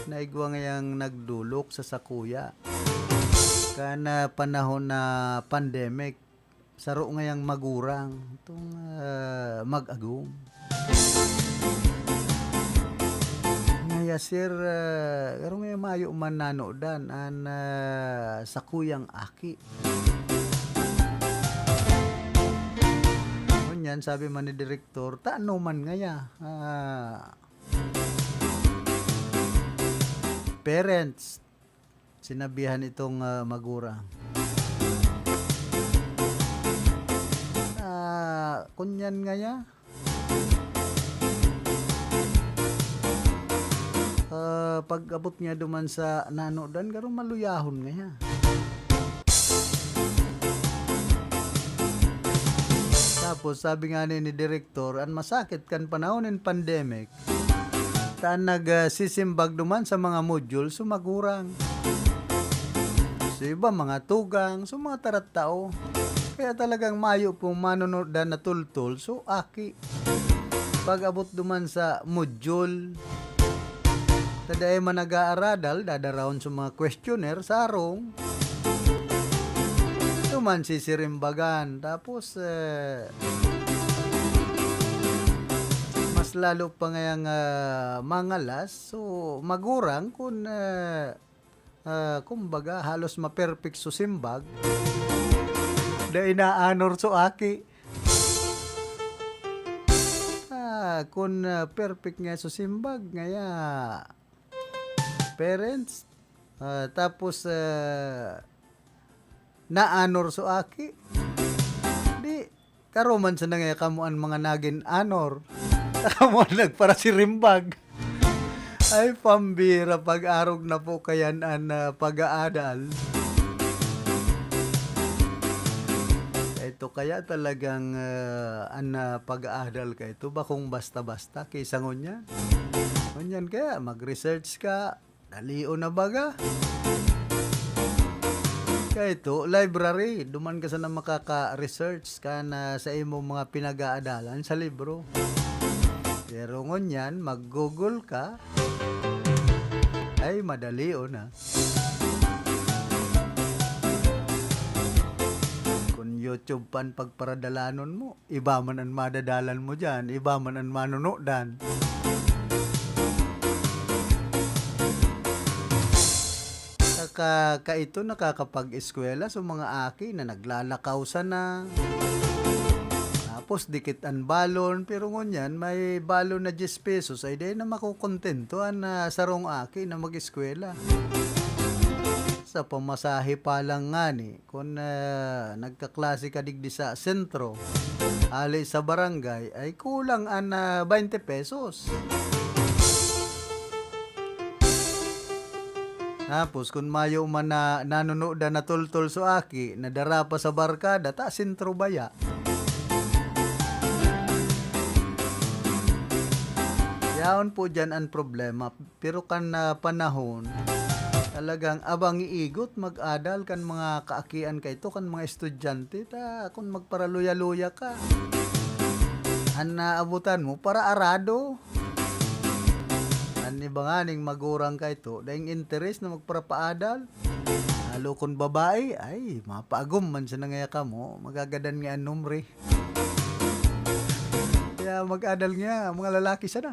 na igwa ngayang nagdolok sa sakuya. Kan, ah, panahon na pandemic, saro ngayang magurang, itong, ah, mag-agom. Ngaya, sir, ah, garo ngaya mayo man nanodan an, ah, sakuyang aki. Ngunyan, sabi man ni direktor, "Tano man ngaya, ah, parents," sinabihan itong, ah, magurang. Ah, kunyan ngaya, ah, pag-abot niya duman sa nanodan, garo maluyahon ngaya. Tapos, sabi nga ni, ni direktor, an masakit kan panahon nin pandemic, ta an nag, ah, sisimbag duman sa mga module, so magurang. So iba, mga tugang, so mga taratao. Kaya talagang mayo pong manonodan na tultol, so aki. Pag-abot duman sa module, ta dai man nag-aaradal, dadarahon sa mga questionnaire, sarong. Duman sisirimbagan. Tapos, eh, mas lalo pa ngayang, ah, mangalas. So, magurang kun, ah, ah, kumbaga, halos maperpek so simbag. Dai naanor so aki. Ah, kun, ah, perfect nga so simbag, ngaya parents, ah, tapos, ah, naanor so aki. Di, karuman sa nangya kamo an mga nagin anor. Kamo an nagparasirimbag. Ay, pambira, pag-arog na po kayan an, ah, pag-aadal. Ito kaya talagang, ah, an, ah, pag-aadal ka ito, bakong basta-basta, kaysa ngunyan. Ngunyan kaya, mag-research ka, dalion na baga. Kaito, library, duman ka sana makaka-research kan, ah, sa imong mga pinag-aadalan sa libro. Pero ngunyan, mag-Google ka, ay, madali, oh, na. Kun YouTube pa an pagparadalanon mo, iba man an madadalan mo diyan, iba man an manunudan. Saka kaito nakakapag-eskwela sa mga aki na naglalakaw sana. Tapos dikit an balon, pero ngunyan may balon na diyes pesos, ay dai na makokontento an, ah, sarong aki na mag-eskwela. Sa pamasahe pa lang ngani, kun, ah, nagkaklase ka digdi sa sentro, hali sa barangay, ay kulang an, ah, baynte pesos. Tapos, kun mayo man na nanunudan na tultol so aki, nadara pa sa barkada, ta sentro baya. Yaon po diyan an problema. Pero kan, ah, panahon, talagang abang iigot mag-adal kan mga kaakian kaito, kan mga estudyante, ta kun magparaluya-luya ka, an naabotan mo, paraarado. An iba nganing magurang kaito, daing interes na magparapaadal. Lalo kun babae, ay, mapaagom man siya na ngaya kamo, magagadan nga an numre. Kaya mag-adal nga, mga lalaki sana.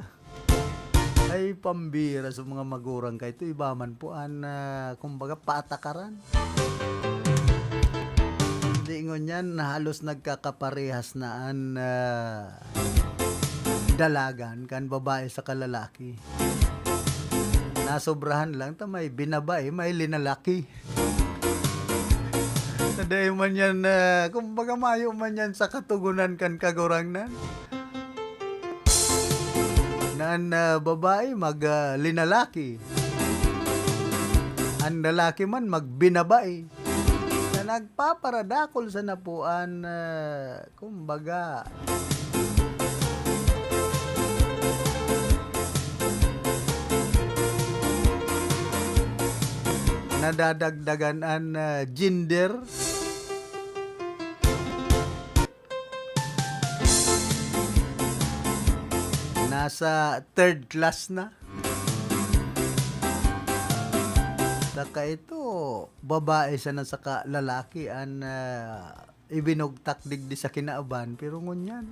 Ay, pambira sa mga magurang kaito, iba man po an, ah, kumbaga, patakaran. Di ngunyan, halos nagkakaparehas na an, ah, dalagan kan babae saka lalaki. Nasobrahan lang ta may binabae, may linalaki. Sa dai man yan, ah, kumbaga, mayo man yan sa katogonan kan Kagurangnan. Na an, ah, babae mag, ah, linalaki. An lalaki man magbinabae. Na nagpaparadakol sa napuan, ah, kumbaga, nadadagdagan an, ah, gender. Nasa third class na. Saka ito, babae sana saka lalaki an, ah, ibinugtak digdi sa kinaban. Pero ngunyan,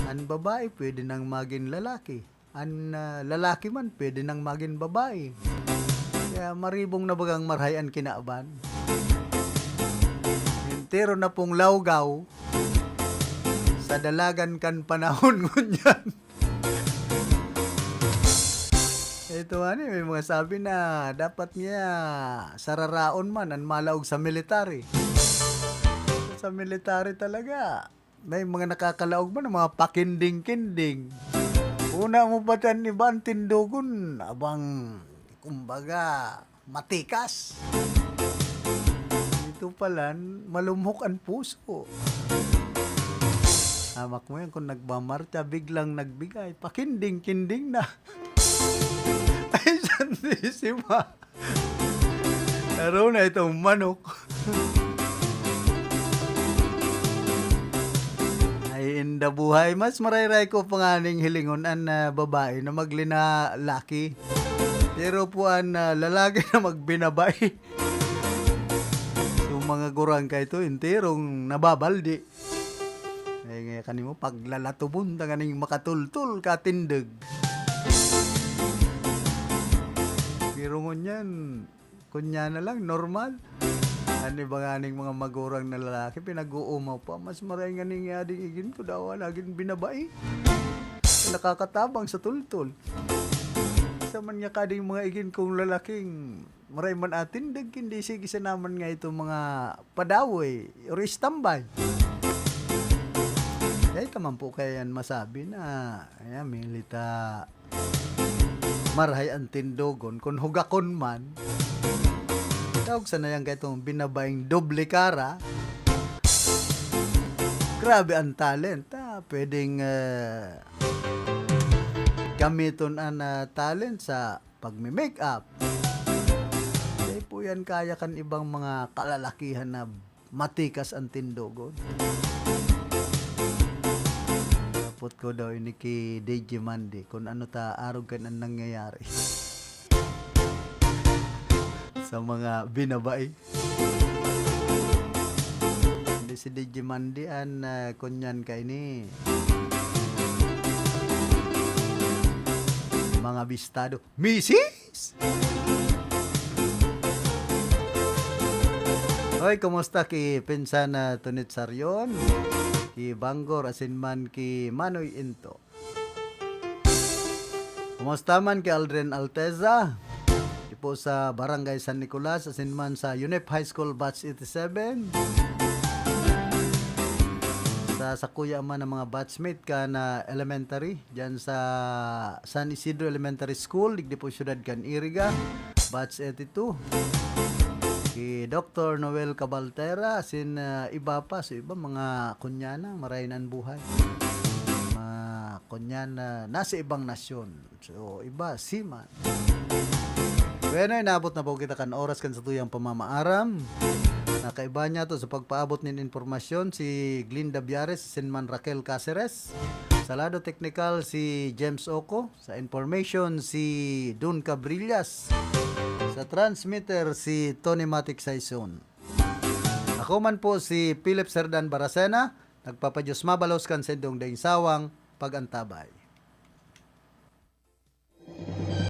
an babae pwede nang magin lalaki. An, ah, lalaki man pwede nang magin babae. Kaya maribong na bagang marahay an kinaban. Entero na pong lawgaw sa dalagan kan panahon ngunyan. Ito, ano, may mga sabi na dapat niya sararaon man an malaog sa military. Sa military talaga, may mga nakakalaog man, mga pakinding-kinding. Una mo pa tan iba an tindogon, abang, kumbaga, matikas. Ito palan, malumhok an puso. Hamak mo yan, kung nagmamarcha, biglang nagbigay, pakinding-kinding na. Ay, Santisima. Laro na itong manok. Ay, inda buhay. Mas marayray ko pa nga ning hilingon an, ah, babae na maglinalaki. Pero po an, ah, lalaki na magbinabae. So, mga gurang ka ito, enterong nababaldi. Eh, ngaya kanimo, paglalatubon ta nganing makatultol ka tindog. Pero ngunyan, kunya na lang, normal. An iba nganing mga magurang na lalaki, pinag-uumaw pa, mas maray nganing ading igin ko, dawa laging binabai. Nakakatabang sa tultol. Sa man nga kading mga igin kong lalaking maray man atindog, kundi sige sa naman nga itong mga padawoy or istambay. Dai ta man po kaya yan masabi na, ayan, milita marahay ang tindogon. Kun hugakon man, daog sana yan kaitong binabaing doble kara. Grabe ang talent, ah. Pwedeng, ah, gamiton an, ah, talent sa pagme-makeup. Dai po Yan kaya kan ibang mga kalalakihan na matikas ang tindogon. Sapot ko daw ini ki D J Mandy kung ano ta arog kan ang nangyayari sa mga binabae. Hindi si D J Mandy an, ah, kunyan kaini. Mga bistado. Misis! Hoy, kumusta ki pinsan na Tunit Sarion? Ki Banggor, asin man ki Manoy Into. Kumusta man ki Aldrin Alteza? Di po sa Barangay San Nicolas, asin man sa UNEP High School Batch eighty-seven. Sa sakuya man ng mga batchmate ka na elementary, diyan sa San Isidro Elementary School, digdi po siyudad kan Iriga, batch eighty-two. Ki Doktor Noel Cabaltera, asin, ah, iba pa. So, iba mga kunyana, marahay na an buhay. Mga kunyana, nasa ibang nasyon. So, iba, seaman. Bueno, inabot na po kita kan oras kan satuyang pamamaaram. Nakaiba niya to sa pagpaabot nin impormasyon si Glinda Biares, asin man Raquel Caceres. Sa lado teknikal, si James Oco. Sa information, si Don Cabrillas. Sa transmitter, si Tony Matic Saison. Ako man po si Philip Serdan Baracena, nagpapadiyos mabalos kan sendong daing sawang pag-antabay.